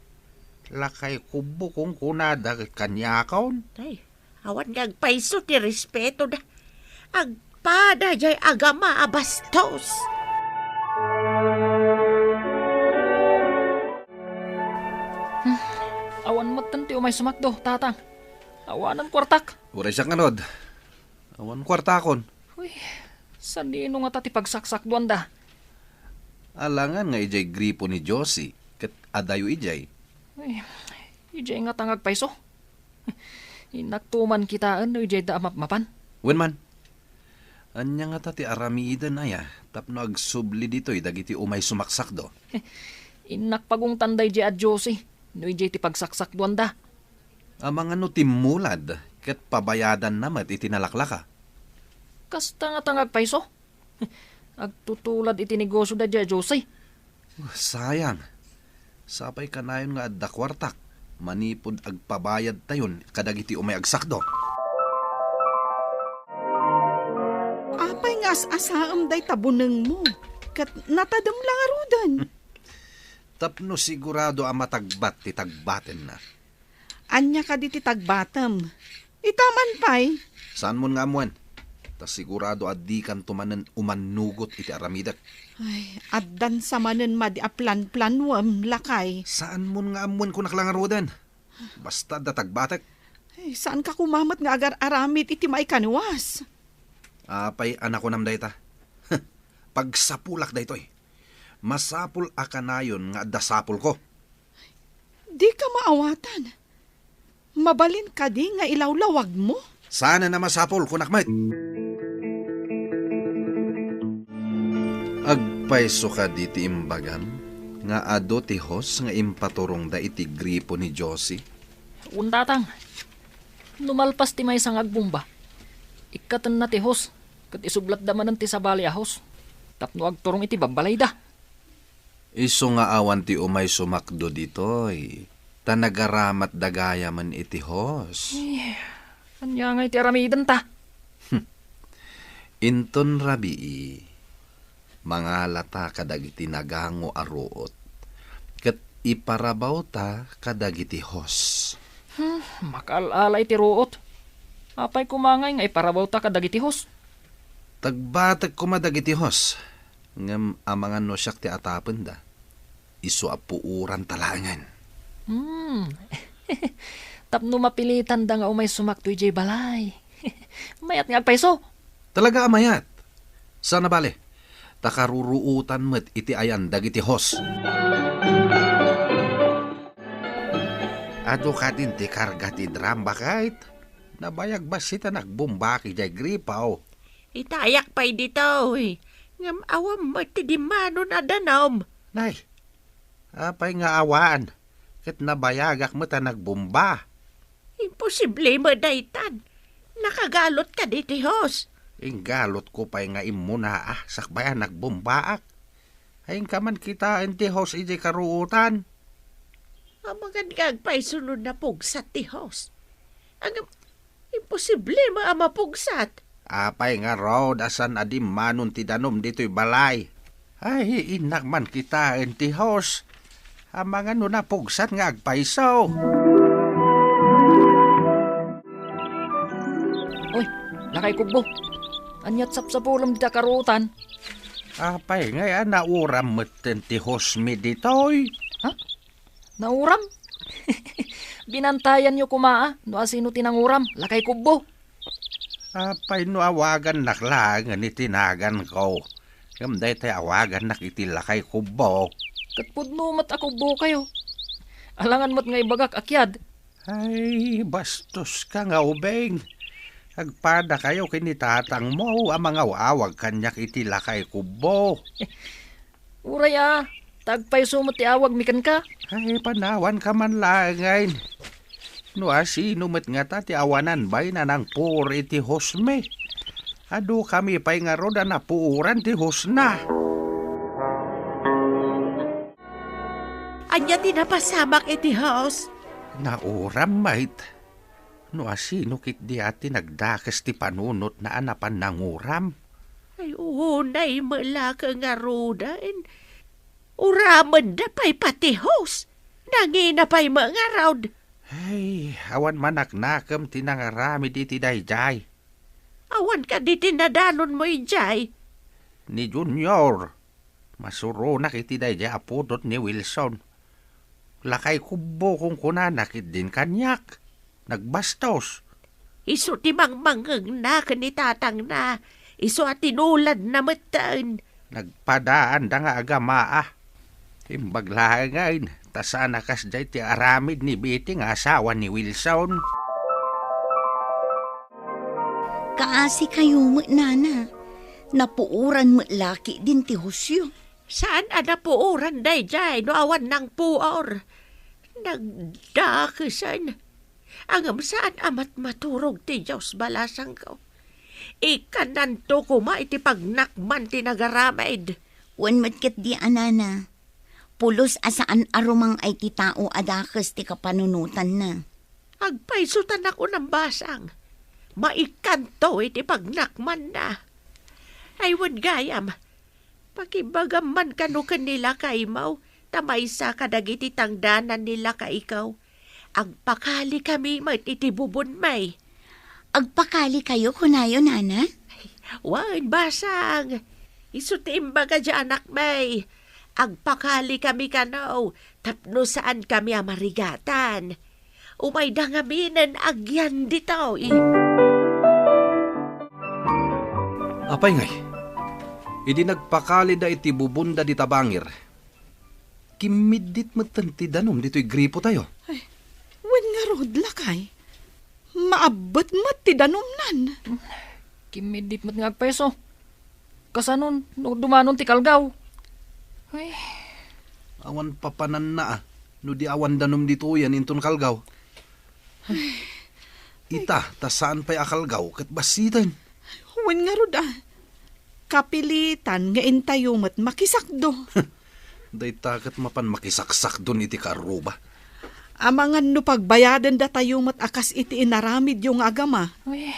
Lakay, kubbo kunkunada ket kaniakon. Ay, awan nga agpayso ti respetoda. Agpada jay agama a bastos. Hmm, awan metten ti umay sumakdo, tatang. Awanen kuartak. Uray siak ngarud. Awan kuartakon. Uy, sanino ngata ti pagsaksakduanda? Alangan nga idiay gripo ni Josie, ket adayo idiay. Uy, idiay ngata nga agpayso. Innak tuman kitaen no idiay da a mapmapan. Wen man, ania ngata ti aramiden aya tapno agsubli ditoy dagiti umay sumaksakdo? Innak pagungtanda idiay a Josie no idiay ti pagsaksakduanda. Amangan no timmulad ket pabayadanna met iti nalaklaka. Kasta ngata nga agpayso? Agtutulad iti negosio daydiay a Josie. Sayang. Sapay kanayon nga adda kuartak manipud agpabayadtayon kadagiti umay agsakdo. Apay nga as-asaem dayta bunengmo? Ket natadem la ngaruden. Tapno sigurado a matagbat ti tagbatenna. Ania kadi ti tagbatem? Itaman pay? Saanmon nga ammoen. Ta sigurado a dikanto manen umannugot iti aramidek. Ay, addan sa manen madi a planplanuem, lakay. Saanmon nga ammoen, kunak la ngaruden. Basta adda tagbatek. Ay, saanka koma met nga agar-aramid iti maikaniwas? Apay a nakunam dayta? Pagsapulak daytoy. Masapul a kanayon nga adda sapulko. Dika maawatan. Mabalin kadi nga ilawlawagmo? Saanen a masapul, kunak met. Agpayso kadi ti imbagam nga adu ti hose nga impaturongda iti gripo ni Josie? Wen, tatang. No malpas ti maysa nga agbomba, ikkatenna ti hose ket isublatda manen ti sabali a hose tapno agturong iti babbalayda. Isu nga awan ti umay sumakdo ditoy. Ta nagaramatda gayamen iti hose. Eh, ania ngay ti aramidenta? Inton rabii, mangalata kadagiti nagango a ruot, ket iparabawta kadagiti hose. Hmm, makaal-ala iti ruot. Apay koma ngay nga iparabawta kadagiti hose? Tagbatek koma dagiti hose, ngem amangan no siak ti atapenda, isu a puoranta laengen. Hmm. Tapno mapilitanda nga umay sumakto idiay balay. Mayat nga agpayso. Talaga a mayat. Saan a bale, ta karuruotan met iti ayan dagiti hose. Adu kadin ti karga ti drum, baket? Nabayag bassit a nagbombaak idiay gripo. Itayak pay ditoy. Ngem awan met ti dimmanon a danum. Nay, apay nga awan? Ket nabayagak met a nagbomba. Imposible met daytan. Nakagalot kadi ti hose? Inggalotko pay nga immunaak sakbay a nagbombaak. Ay, inka man kitaen ti hose idiay karuotan. Amangan nga agpayso no napugsat ti hose. Ngem, imposible met a mapugsat. Apay ngarud a saan a dimmanon ti danum ditoy balay? Ay, innak man kitaen ti hose. Amangan no napugsat nga agpayso. Oy, lakay kubbo. Ania't sapsapulem dita karuotan? Apay ngay a nauram metten ti hosemi ditoy? Ha? Nauram? Binantayanyo koma a no asino ti nanguram, lakay kubbo. Apay no awagannak laengen iti naganko, ngem daytoy awagannak iti lakay kubbo? Ket pudno met a kubbokayo. Alangan met nga ibagak a kiad. Ay, bastoska nga ubing. Agpadakayo ken ni tatangmo a mangaw-awag kaniak iti lakay kubbo. Uray a, ta agpayso met ti awagmi kenka. Ay, panawanka man laengen. No asino met ngata ti awanan bay a nangpuor iti hosemi? Adukami pay ngarud a napuoran ti hosena. Ania ti napasamak iti hose? Nauram met. No asino ketdi a ti nagdakes ti panunotna a napan nanguram? Ay, unay met la ngaruden. Uramenda pay pati hose. Nangina pay met ngarud. Ay, awan manaknakem ti nangaramid iti daydiay. Awan kadi ti nadanonmo idiay? Ni Junior. Masuronak iti daydiay a pudot ni Wilson. Lakay kubbo, kunkunana ketdin kaniak. Nagbastos. Isu ti mangmangngegna ken ni tatangna. Isu a tinuladna metten. Nagpadaanda nga agamaa. Imbag laengen, ta saan a kasdiay ti aramid ni Betty nga asawa ni Wilson. Kaasikayo met, nana. Napuoran met la ketdin ti hosyo. Saan a napuoran daydiay no awan nangpuor? Nagdakesen. Ngem saan a matmaturog ti Dios, balasangko. Ikkannanto koma iti pagnakman ti nagaramid. Wen met ketdi a, nana. Pulos a saan a rumang-ay ti tao a dakes ti kapanunotanna. Agpayso ta nakunam, basang. Maikkanto iti pagnakmanna. Ay, wen gayam, pakibagam man kano ken ni lakaymo, ta maysa kadagiti tangdanan ni lakayko. Agpakalikami met iti bubonmi. Agpakalikayo, kunayo, nana? Wen, basang. Isu ti imbaga diay anakmi. Agpakalikami kano, tapno saankami a marigatan. Umayda ngaminen agyan ditoy. Apay ngay, idi nagpakalida iti bubonda dita bangir, kimmiddit metten ti danum ditoy gripotayo. Ay, wen ngarud, lakay. Maabbet met ti danumnan. Kimmiddit met nga agpayso. Kasano no dumanon ti kalgaw? Ay. Awan papananna a, no di awan danum ditoyen inton kalgaw. Ita, ta saan pay a kalgaw ket bassiten. Wen ngarud a. Kapilitan nga intayo met makisakdo. Dayta ket mapan makisaksakdon iti karruba. Amangan no pagbayadendatayo met a kas iti inaramidyo nga agama. Ay,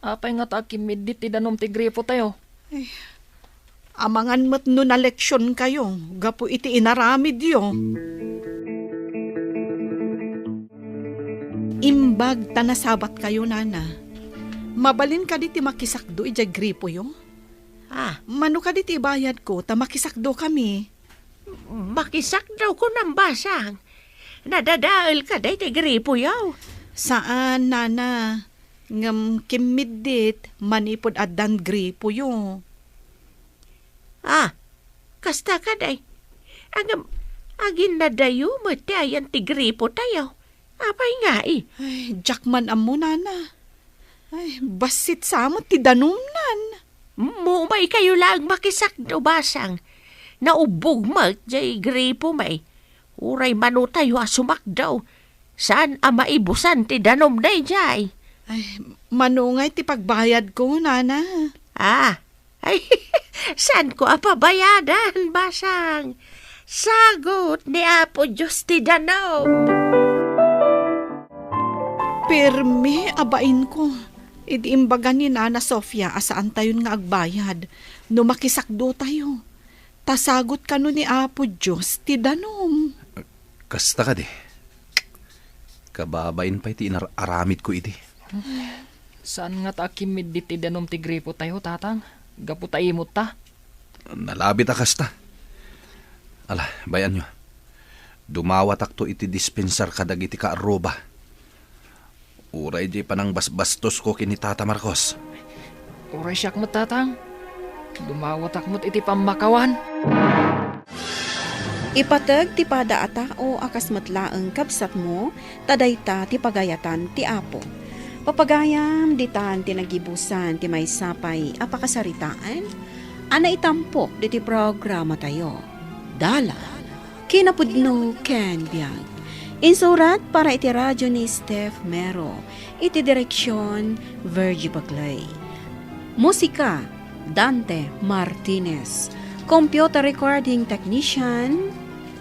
apay ngata a kimmiddit ti danum ti gripotayo? Ay, amangan met no naleksionkayo gapu iti inaramidyo. Imbag ta nasabatkayo, nana. Mabalin kadi ti makisakdo idiay gripoyo? Ah. Mano kadi ti ibayadko ta makisakdokami? Makisakdawko nambasang. Nadadael ka daytoy gripoyo? Saan, nana. Ngem kimmiddit manipud addan gripoyo. Ah, kasta kadi. Ngem, aginnadayo met ti ayan ti gripotayo. Apay ngai? Ay, diak man ammo, nana. Ay, bassit sa met ti danumnan. Mumaykayo laeng makisakdo, basang. Naubbog met jay gripo, may. Uray manotayo a sumakdo. Saan a maibusan ti danum dayjay? Ay, mano ngay ti pagbayadko, nana? Ah, ay, saanko a pabayadan, basang. Sagut ni Apo Dios ti danum. Permi a bainko, idi imbaga ni Nana Sofia a saantayon nga agbayad no makisakdotayo. Ta sagut kano ni Apo Dios ti danum. Kasta kadi. Kababain pay ti inar-aramidko idi. Saan ngata a kimmiddit ti danum ti gripotayo, Tatang? Gapu ta imutta? Nalabit a kasta. Ala, bay-anyo. Dumawatakto iti dispensar kadagiti kaarruba. Uray diay panangbasbastosko ken ni Tata Marcos. Uray siak met, Tatang. Dumawatak met iti pammakawan. Ipateg ti pada a tao a kas met laeng kabsatmo, ta dayta ti pagayatan ti Apo. Papagayam, ditan ti nagibusan ti maysa pay a pakasaritaan a naitampok diti programatayo. Dalan, kinapudno ken biag. Insurat para iti radyo ni Steph Mero, iti direksion Virgie Bagley. Musika, Dante Martinez. Computer recording technician,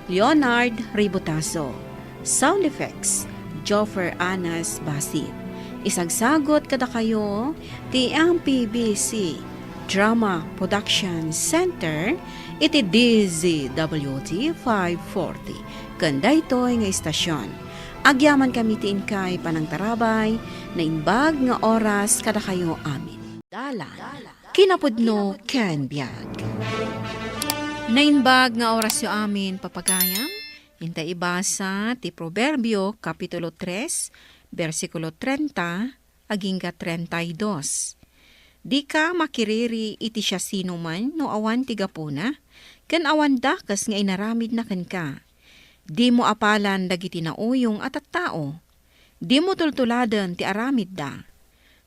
Leonard Ributazo. Sound effects, Joffer Anas Basit. Isagsagut kadakayo ti M P B C Drama Production Center iti D Z W T five forty. Ken daytoy nga istasion, agyamankami ti inkay panangtarabay, naimbag nga oras kadakayo amin. Dalan, kinapudno ken biag. Naimbag nga orasyo amin, papagayam. Inta ibasa ti Proverbio, Kapitulo tres, bersikulo treinta agingga treinta y dos. Dika makiriri iti siasinoman no awan ti gapuna, ken awan dakes nga inaramidna kenka. Dimo apalan dagiti nauyong a tattao. Dimo tultuladen ti aramidda.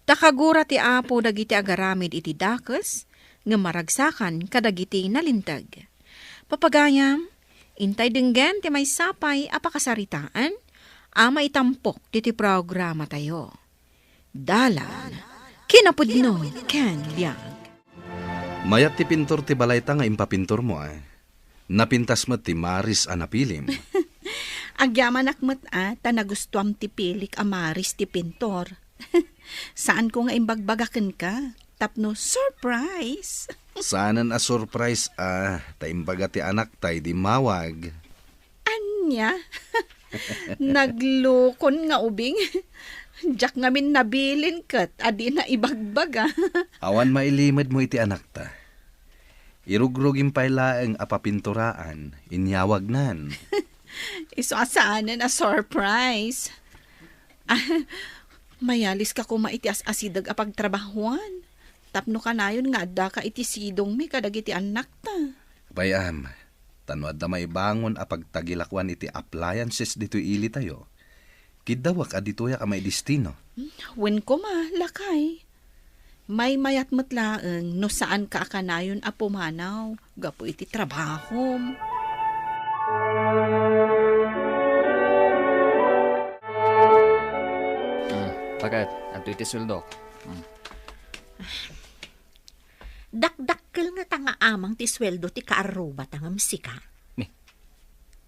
Ta kagura ti Apo dagiti agaramid iti dakes, ngem maragsakan kadagiti nalinteg. Papagayam, intay denggen ti maysa pay a pakasaritaan a maitampok diti programatayo. Dalan, kinapudno ken biag. Mayat ti pintor ti balayta nga impapintormo, a. Napintas met ti maris a napilim. Agyamanak met, a, ta nagustuam ti pilik a maris ti pintor. Saanko nga imbagbaga kenka tapno surprise. Saanen a surprise, a, ta imbaga ti anakta idi immawag. Ania? Naglukon nga ubing. Diak ngamin nabilin ket a dina ibagbaga. Awan mailimedmo iti anakta. Irugrugim pay laeng a papinturaan, inyawagnan. Isu a saanen a surprise. Ah, mayaliska koma iti as-asideg a pagtrabahoan. Tapno kanayon nga addaka iti sidongmi kadagiti annakta. Bay-am, ta no adda maibangon a pagtagilakoan iti appliances ditoy ilitayo, kiddawek a ditoyak a maidestino. Hmm, wen koma, lakay. Maymayat met laeng no saanka a kanayon a pumanaw gapu iti trabahom. Hmm, paket, adtoy ti sueldok. Hmm. Dakdakkel ngata nga amang ti sueldo ti kaarrubata ngem sika? Ni,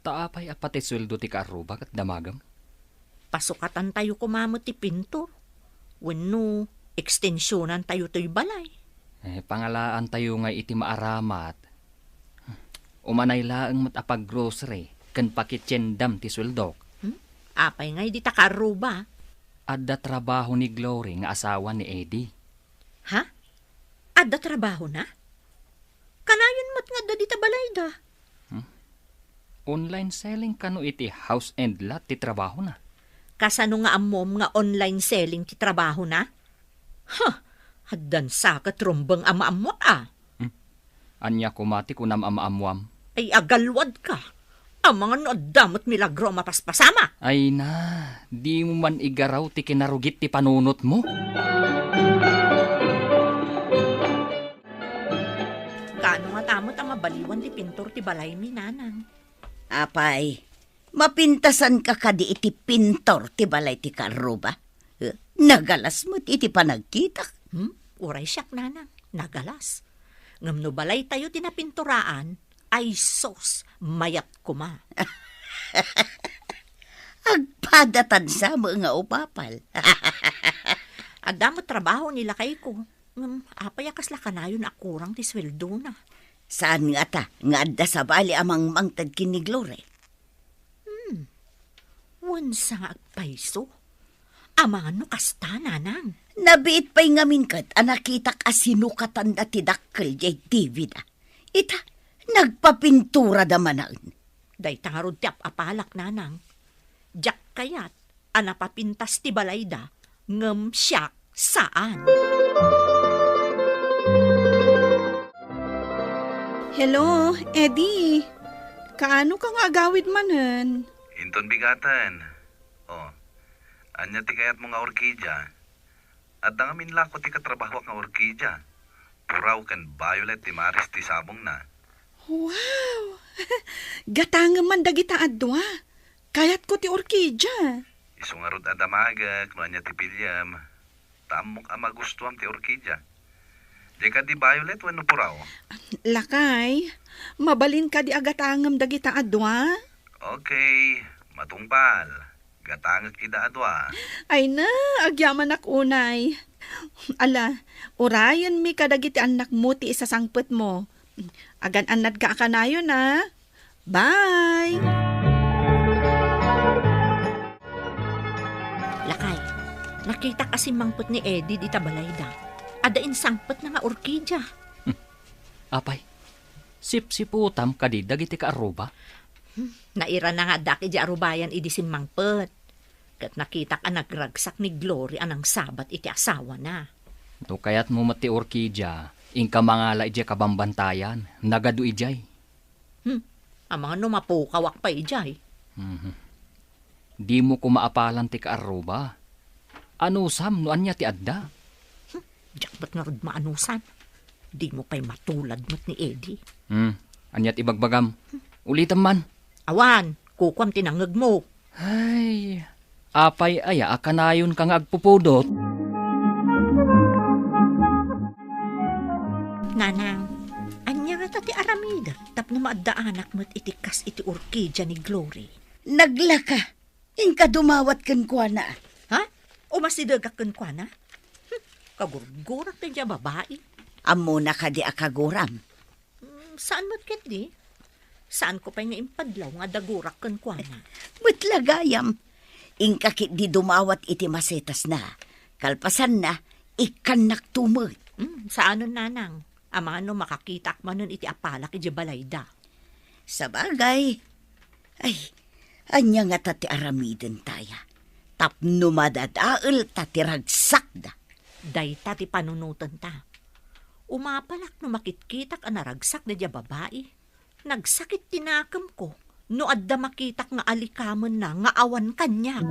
ta apay a pati sueldo ti kaarruba ket damagem? Pasukatantayo koma met ti pintor. Wenno, ekstensionantayo toy balay. Eh, pangalaantayo ngay iti maaramat. Umanay laeng met a pag-grocery ken pakitiendam ti sueldok. Hmm? Apay ngay dita kaarruba? Adda trabaho ni Glory nga asawa ni Eddie. Ha? Adda trabahona? Kanayon met nga adda dita balayda. Hmm? Online selling kano iti house and lot ti trabahona? Kasano nga ammom nga online selling ti trabahona? Huh! Addan sa ket rumbeng a maammoak a. Hmm? Ania koma ti kunam a maammuam? Ay, agalwadka. Amangan no adda met milagro a mapaspasama. Ay na, dimo man igaraw ti kinarugit ti panunotmo. Kaano ngata met a mabaliwan ti pintor ti balaymi, nanang? Apay, mapintasanka kadi iti pintor ti balay ti kaarruba? Eh, nagalas met iti panagkitak. Hmm? Uray siak, nanang, nagalas. Ngem no balaytayo ti napinturaan, ay sus, mayat koma. Agpadatan sa met nga upapal. Adda met trabaho ni lakayko. Ngem apay a kasla kanayon a kurang ti sueldona? Saan ngata nga adda sabali a mangmangted ken ni Glory? Hmm. Wen sa nga agpayso? Amangan no kasta, nanang. Nabiit pay ngamin ket a nakitak a sinukatanda ti dakkel diay T V da. Ita, nagpapinturada manaen. Dayta ngarud ti ap-apalak, nanang. Diak kayat a napapintas ti balayda, ngem siak saan. Hello, Eddie. Kaano ka nga agawid manen? Inton bigaten. Oh, ania ti kayatmo nga orkidia? Adda ngamin lako ti katrabahoak nga orkidia. Puraw ken violet ti maris ti sabongna. Wow! Gatangem man dagita a dua. Kayatko ti orkidia. Isu ngarud a damagek no ania ti piliem. Ta ammok a magustuam ti orkidia. Diay kadi violet wenno puraw? Lakay, mabalin kadi a gatangem dagita a dua? Okay, matungpal. Gatangek ida a dua. Ay na, agyamanak unay. Ala, urayenmi kadagiti annakmo ti isasangpetmo. Agan-annadka a kanayon, a. Bye! Lakay, nakitak a simmangpet ni Eddie dita balayda. Adda insangpetna nga orkidia. Apay, sipsiputam kadi dagiti kaarruba? Hmm, nairana nga addak idiay arubayan idi simmangpet. Ket nakitak a nagragsak ni Glory a nangsabat iti asawana. No kayatmo met ti orkidia, inka mangala idiay kabambantayan, nagadu idiay. Hmm, amangan no mapukawak pay idiay. Mhm. Dimo koma apalan ti kaarruba. Anusam no ania ti adda? Hmm, diak met ngarud maanusan. Dimo pay matulad met ni Eddie. Hmm, ania ti ibagbagam? Ulitem man. Awan, kukuam ti nangngegmo. Ay, apay aya a kanayonka nga agpupudot? Nanang, ania ngata ti aramidek tapno maaddaanak met iti kas iti orkidia ni Glory? Naglaka. Inka dumawat kenkuana. Ha? Umasidegak kenkuana? Hmm, kagurgurak daydiay a babai. Ammona kadi a kaguram? Hmm, saan met ketdi? Saanko pay nga impadlaw nga adda gurak kenkuana. Met la gayam. Inka ketdi dumawat iti masetasna. Kalpasanna, ikkannakto met. Hmm, saanen, nanang. Amangan no makakitak manen iti apalak idiay balayda. Sabagay. Ay, ania ngata ti aramidenta aya? Tapno madadaelta ti ragsakda. Dayta ti panunotenta. Umapalak no makitkitak a naragsak daydiay a babai. Nagsakit ti nakemko no adda makitak nga alikamenna nga awan kaniak.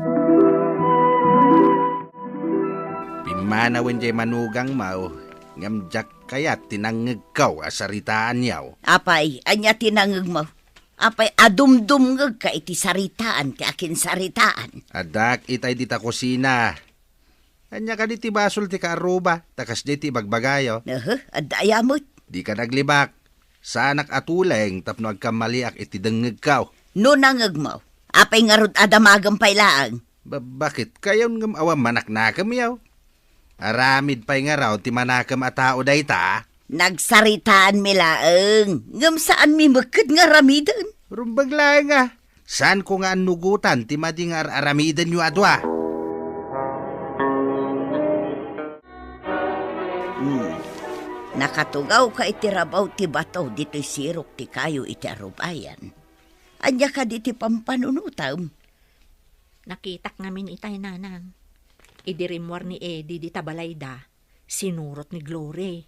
Pimmanawen diay manugangmo, ngem diak kayat ti nangngegko a saritaanyo. Apay, ania ti nangngegmo? Apay, adumdumngegka iti saritaan ti akinsaritaan? Addak itay dita kusina. Ania kadi ti basol ti kaarruba, ta kasdiay ti ibagbagayo? Aha, adda aya met? Dika naglibak. Saanak a tuleng tapno agkammaliak iti dengngegko. No nangngegmo, apay ngarud a damagem pay laeng? Ba-, bakit? Kayon ngem awan manaknakemyo? Aramid pay ngarud ti manakem a tao dayta? Nagsaritaanmi laeng, ngem saanmi met ket nga aramiden. Rumbeng laeng a, saanko nga annugotan ti madi nga ar-aramidenyo a dua. Hmm. Nakatugawka iti rabaw ti bato ditoy sirok ti kayo iti arubayan. Ania kadi ti pampanunotem? Nakitak ngamin itay, nanang. Idi rimmuar ni Eddie dita balayda, sinurot ni Glory.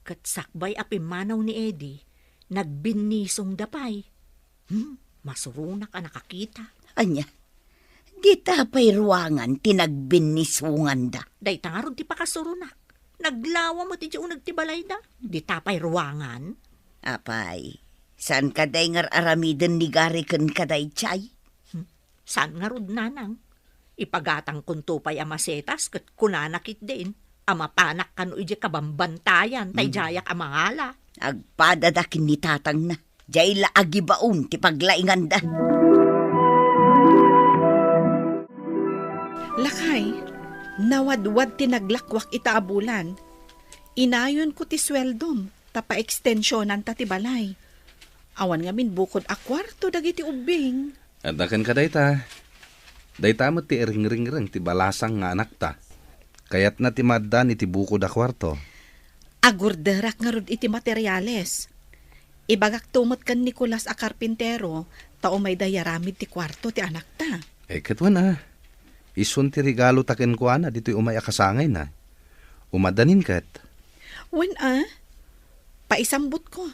Ket sakbay a pimmanaw ni Eddie, nagbinnisongda pay. Hmm, masuronak a nakakita. Ania? Dita pay ruangan ti nagbinnisonganda? Dayta ngarud ti pakasuronak. Naglawa met idiay uneg ti balayda. Dita pay ruangan. Apay, saan kadi nga ar-aramiden ni Gary ken kadaydiay? Hmm. Saan ngarud, nanang? Ipagatangkonto pay a masetas ket kunana ketdin a mapanak kano idiay kabambantayan ta Hmm. idiayak a mangala. Agpadada ken ni tatangna. Diay la agibaon ti paglainganda. Lakay, nawadwad ti naglakuak ita a bulan. Inayonko ti sueldom ta paekstensionanta ti balay. Awan ngamin bukod a kuarto dagiti ubbing. Adda kenka dayta. Dayta met ti iringringreng ti balasang nga anakta. Kayatna ti maaddan iti bukod a kuarto. Agurderak ngarud iti materiales. Ibagakto met ken Nicolas a karpintero ta umayda yaramid ti kuarto ti anakta. Eh, ket wen a. Isun ti regalota kenkuana ditoy umay a kasangayna. Umadanin ket. Wen a, paisambutko.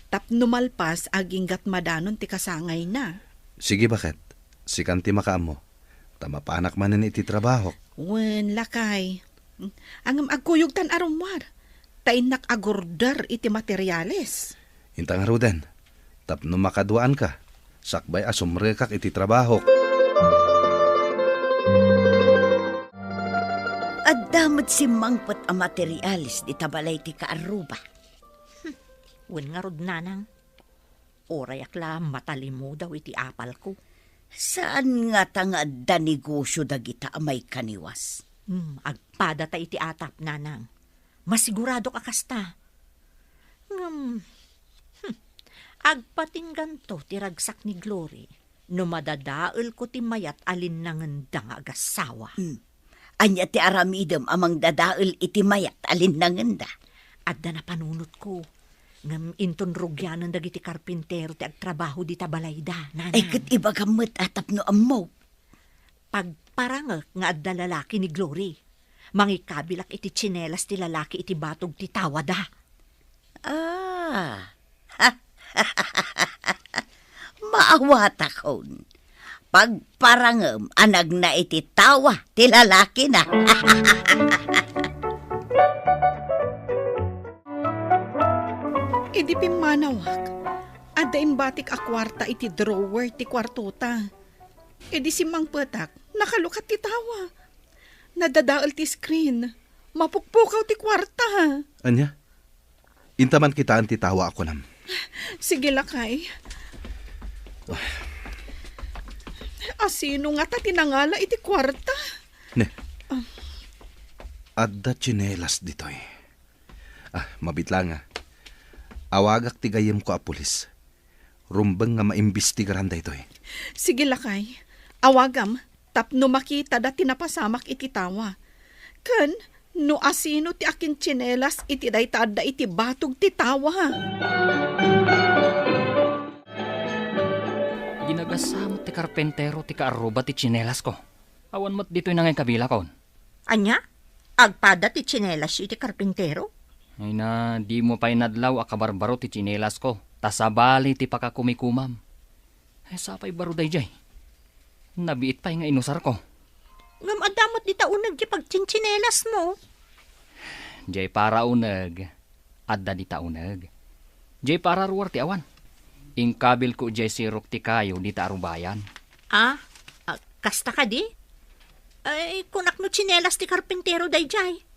Tapno malpas, aginggat madanon ti kasangayna. Sige, baket. Sikan ti makaammo. Ta mapanak manen iti trabahok. Wen, lakay. Ngem agkuyogtan a rummuar. Ta innak agurder iti materiales. Inta ngaruden. Tapno makaduaanka, sakbay a sumrekak iti trabahok. Adda met simmangpet a materiales dita balay ti kaarruba. Hmm, wen ngarud, nanang. Urayak la matalimudaw iti apalko. Saan ngata nga adda negosio dagita a maikaniwas? Hmm, agpadata iti atap, nanang. Masiguradok a kasta. Ngem, hmm, agpatingganto ti ragsak ni Glory no madadaelko ti mayat a linnangenda nga agassawa. Hmm. Ania ti aramidem a mangdadael iti mayat a linnangenda? Adda napanunotko. Ngem inton rugianen dagiti karpintero ti agtrabaho dita balayda, nanang. Ay, ket ibagam met a tapno ammo. Pagparangek nga adda lalaki ni Glory. Mangikabilak iti tsinelas ti lalaki iti batog ti tawada. Ah. Maawatakon. Pagparangem a nagna iti tawa ti lalakina. Idi pimmanawak, adda imbatik a kuarta iti drawer ti kuartota. Idi simmangpetak, nakalukat ti tawa. Nadadael ti screen. Mapukpukaw ti kuarta. Ania? Inta man kitaen ti tawa a kunam. Sige, lakay. Asino ngata ti nangala iti kuarta? Ne. Ah. Adda tsinelas ditoy. Ah, mabitlanga. Awagak ti gayyemko a pulis. Rumbeng nga maimbestigaran daytoy. Sige, lakay. Awagam tapno makitada ti napasamak iti tawa. Ken no asino ti akintsinelas iti dayta adda iti batog ti tawa. Ginagasam ti karpentero ti kaarruba ti tsinelasko. Awan met ditoy nangikabilakon. Ania? Agpada ti tsinelasyo iti karpintero? Ay na, dimo pay nadlaw a kabarbaro ti tsinelasko, ta sabali ti pakakumikumam. Ay, sapay baro daydiay. Nabiit pay nga inusarko. Ngem adda met dita uneg ti pagtsintsinelasmo. Diay para uneg. Adda dita uneg. Diay para ruar ti awan. Inkabilko diay sirok ti kayo dita arubayan. Ah, ah, kasta kadi? Ay, kunak no tsinelas ti karpintero daydiay.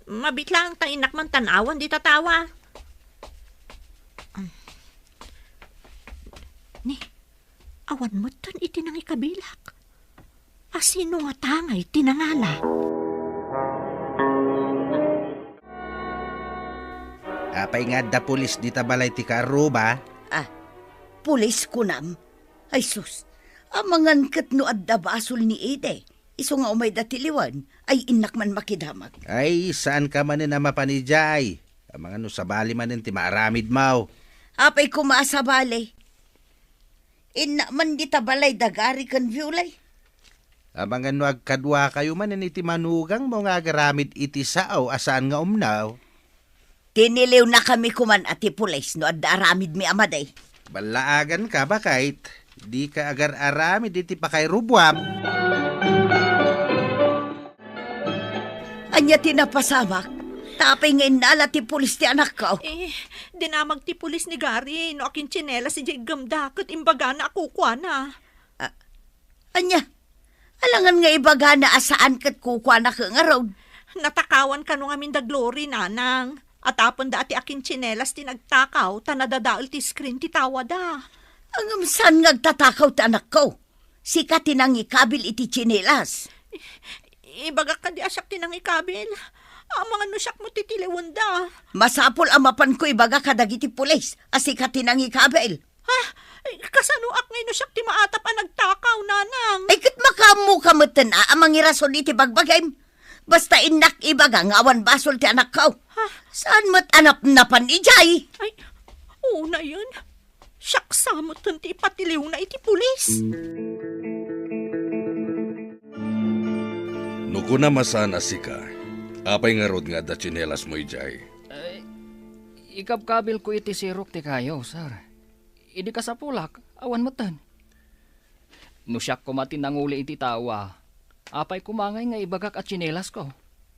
Mabit lang ta innak man tan-awan dita tawa. Ni, awan metten iti nangikabilak. A sino ngata ngay ti nangala? Apay nga adda pulis dita balay ti kaarruba? Ah, pulis kunam? Ay sus, amangan ket no adda basol ni Ede, isu nga umayda ti liwen, ay innak man makidamag. Ay, saanka manen a mapan idiay. Amangan no sabali manen ti maaramidmo. Apay koma a sabali? Innak man dita balay da Gary ken Violay. Amangan no agkaduakayo manen iti manugangmo nga agaramid iti sao a saan nga umnaw. Tiniliwnakami koman a ti pulis no adda aramidmi a madi. Ballaaganka, baket. Dika agar-aramid iti pakairubuam. Ania ti napasamak? Ta apay nga innala ti pulis ti anakko? Eh, dinamag ti pulis ni Gary no akintsinelas idiay iggemda ket imbagana a kukuana. Ah, ania? Alangan nga ibagana a saan ket kukuana ket ngarud? Natakawan kano ngamin da Glory, nanang. Atapenda a ti akintsinelas ti nagtakaw ta nadadael ti screen ti tawada. Ngem saan nga agtatakaw ti anakko? Sika ti nangikabil iti tsinelas. Ibagak kadi a siak ti nangikabil. Amangan no siak met ti tiliwenda. Masapul a mapanko ibaga kadagiti pulis a sika ti nangikabil. Ha? Ay, kasanoak ngay no siak ti maatap a nagtakaw, nanang? Ay, ket makaammoka metten a, a mangirason iti bagbagim. Basta innak ibaga nga awan basol ti anakko. Ha? Saan met a napnapan idiay? Ay, unayen. Siak sa metten ti ipatiliwna iti pulis. No kunam a saan a sika, apay ngarud nga adda tsinelasmo idiay? Eh, ikabkabilko iti sirok ti kayo, sir. Idi kasapulak, awan metten. No siak koma ti nanguli iti tawa, apay koma ngay nga ibagak a tsinelasko?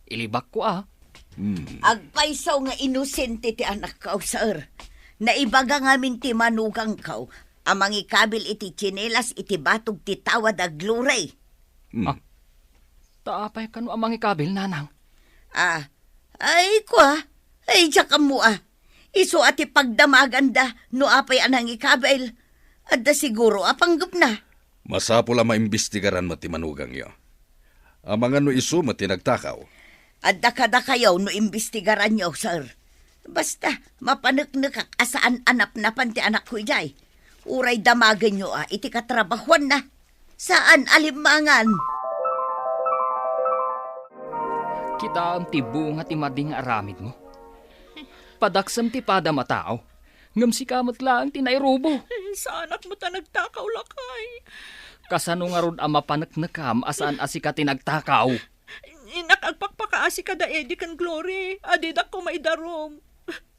Ilibakko a. Hmm. Agpayso nga inosente ti anakko, sir. Naibaga ngamin ti manugangko a mangikabil iti tsinelas iti batog ti tawa da Glory. Hmm. Ah, ta apay kano a mangikabil, nanang? Ah, ay, kua. Ay, diak ammo a. Isu a ti pagdamaganda no apay a nangikabil. Adda siguro a panggepna. Masapul a maimbestigaran met ti manugangyo. Amangan no isu met ti nagtakaw. Adda kadakayo no imbestigaranyo, sir. Basta, mapaneknekak a saan a napnapan ti anakko idiay. Uray damagenyo a iti katrabahuanna. Saan a limmangan. Kitaem ti bunga ti madi nga aramidmo. Padaksem ti padam a tao, ngem sika met laeng ti nairubo. Saanak met a nagtakaw, lakay. Kasano ngarud a mapaneknekam a saan a sika ti nagtakaw? Innak agpakpakaasi kada Eddie ken Glory, a didak koma idarum.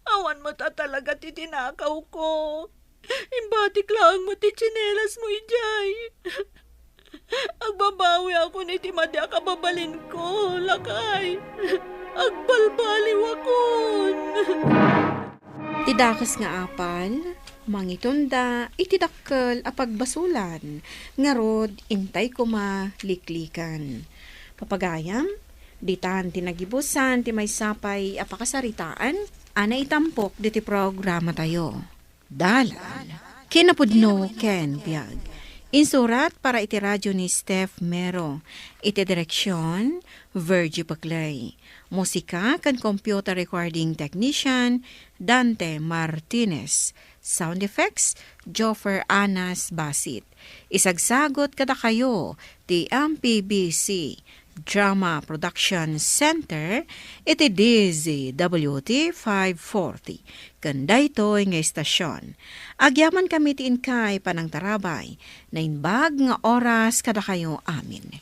Awan met a talaga ti tinakawko. Imbatik laeng met ti tsinelasmo idiay. Agbabawiakon iti madi a kababalinko, lakay. Agbalbaliwakon. Ti dakes nga apal, mangitunda iti dakkel a pagbasolan, ngarud intay koma liklikan. Papagayam, ditan ti nagibusan ti maysa pay a pakasaritaan a naitampok diti programatayo. Dalan, kinapudno ken biag. Insurat para iti radio ni Steph Mero. Iti direksion, Virgie Paclay. Musika ken computer recording technician, Dante Martinez. Sound effects, Joffer Anas Basit. Isagsagut kadakayo ti M P B C Drama Production Center iti D Z W T five forty ken daytoy nga istasyon. Agyamankami ti inkay panangtarabay. Naimbag nga oras kadakayo amin.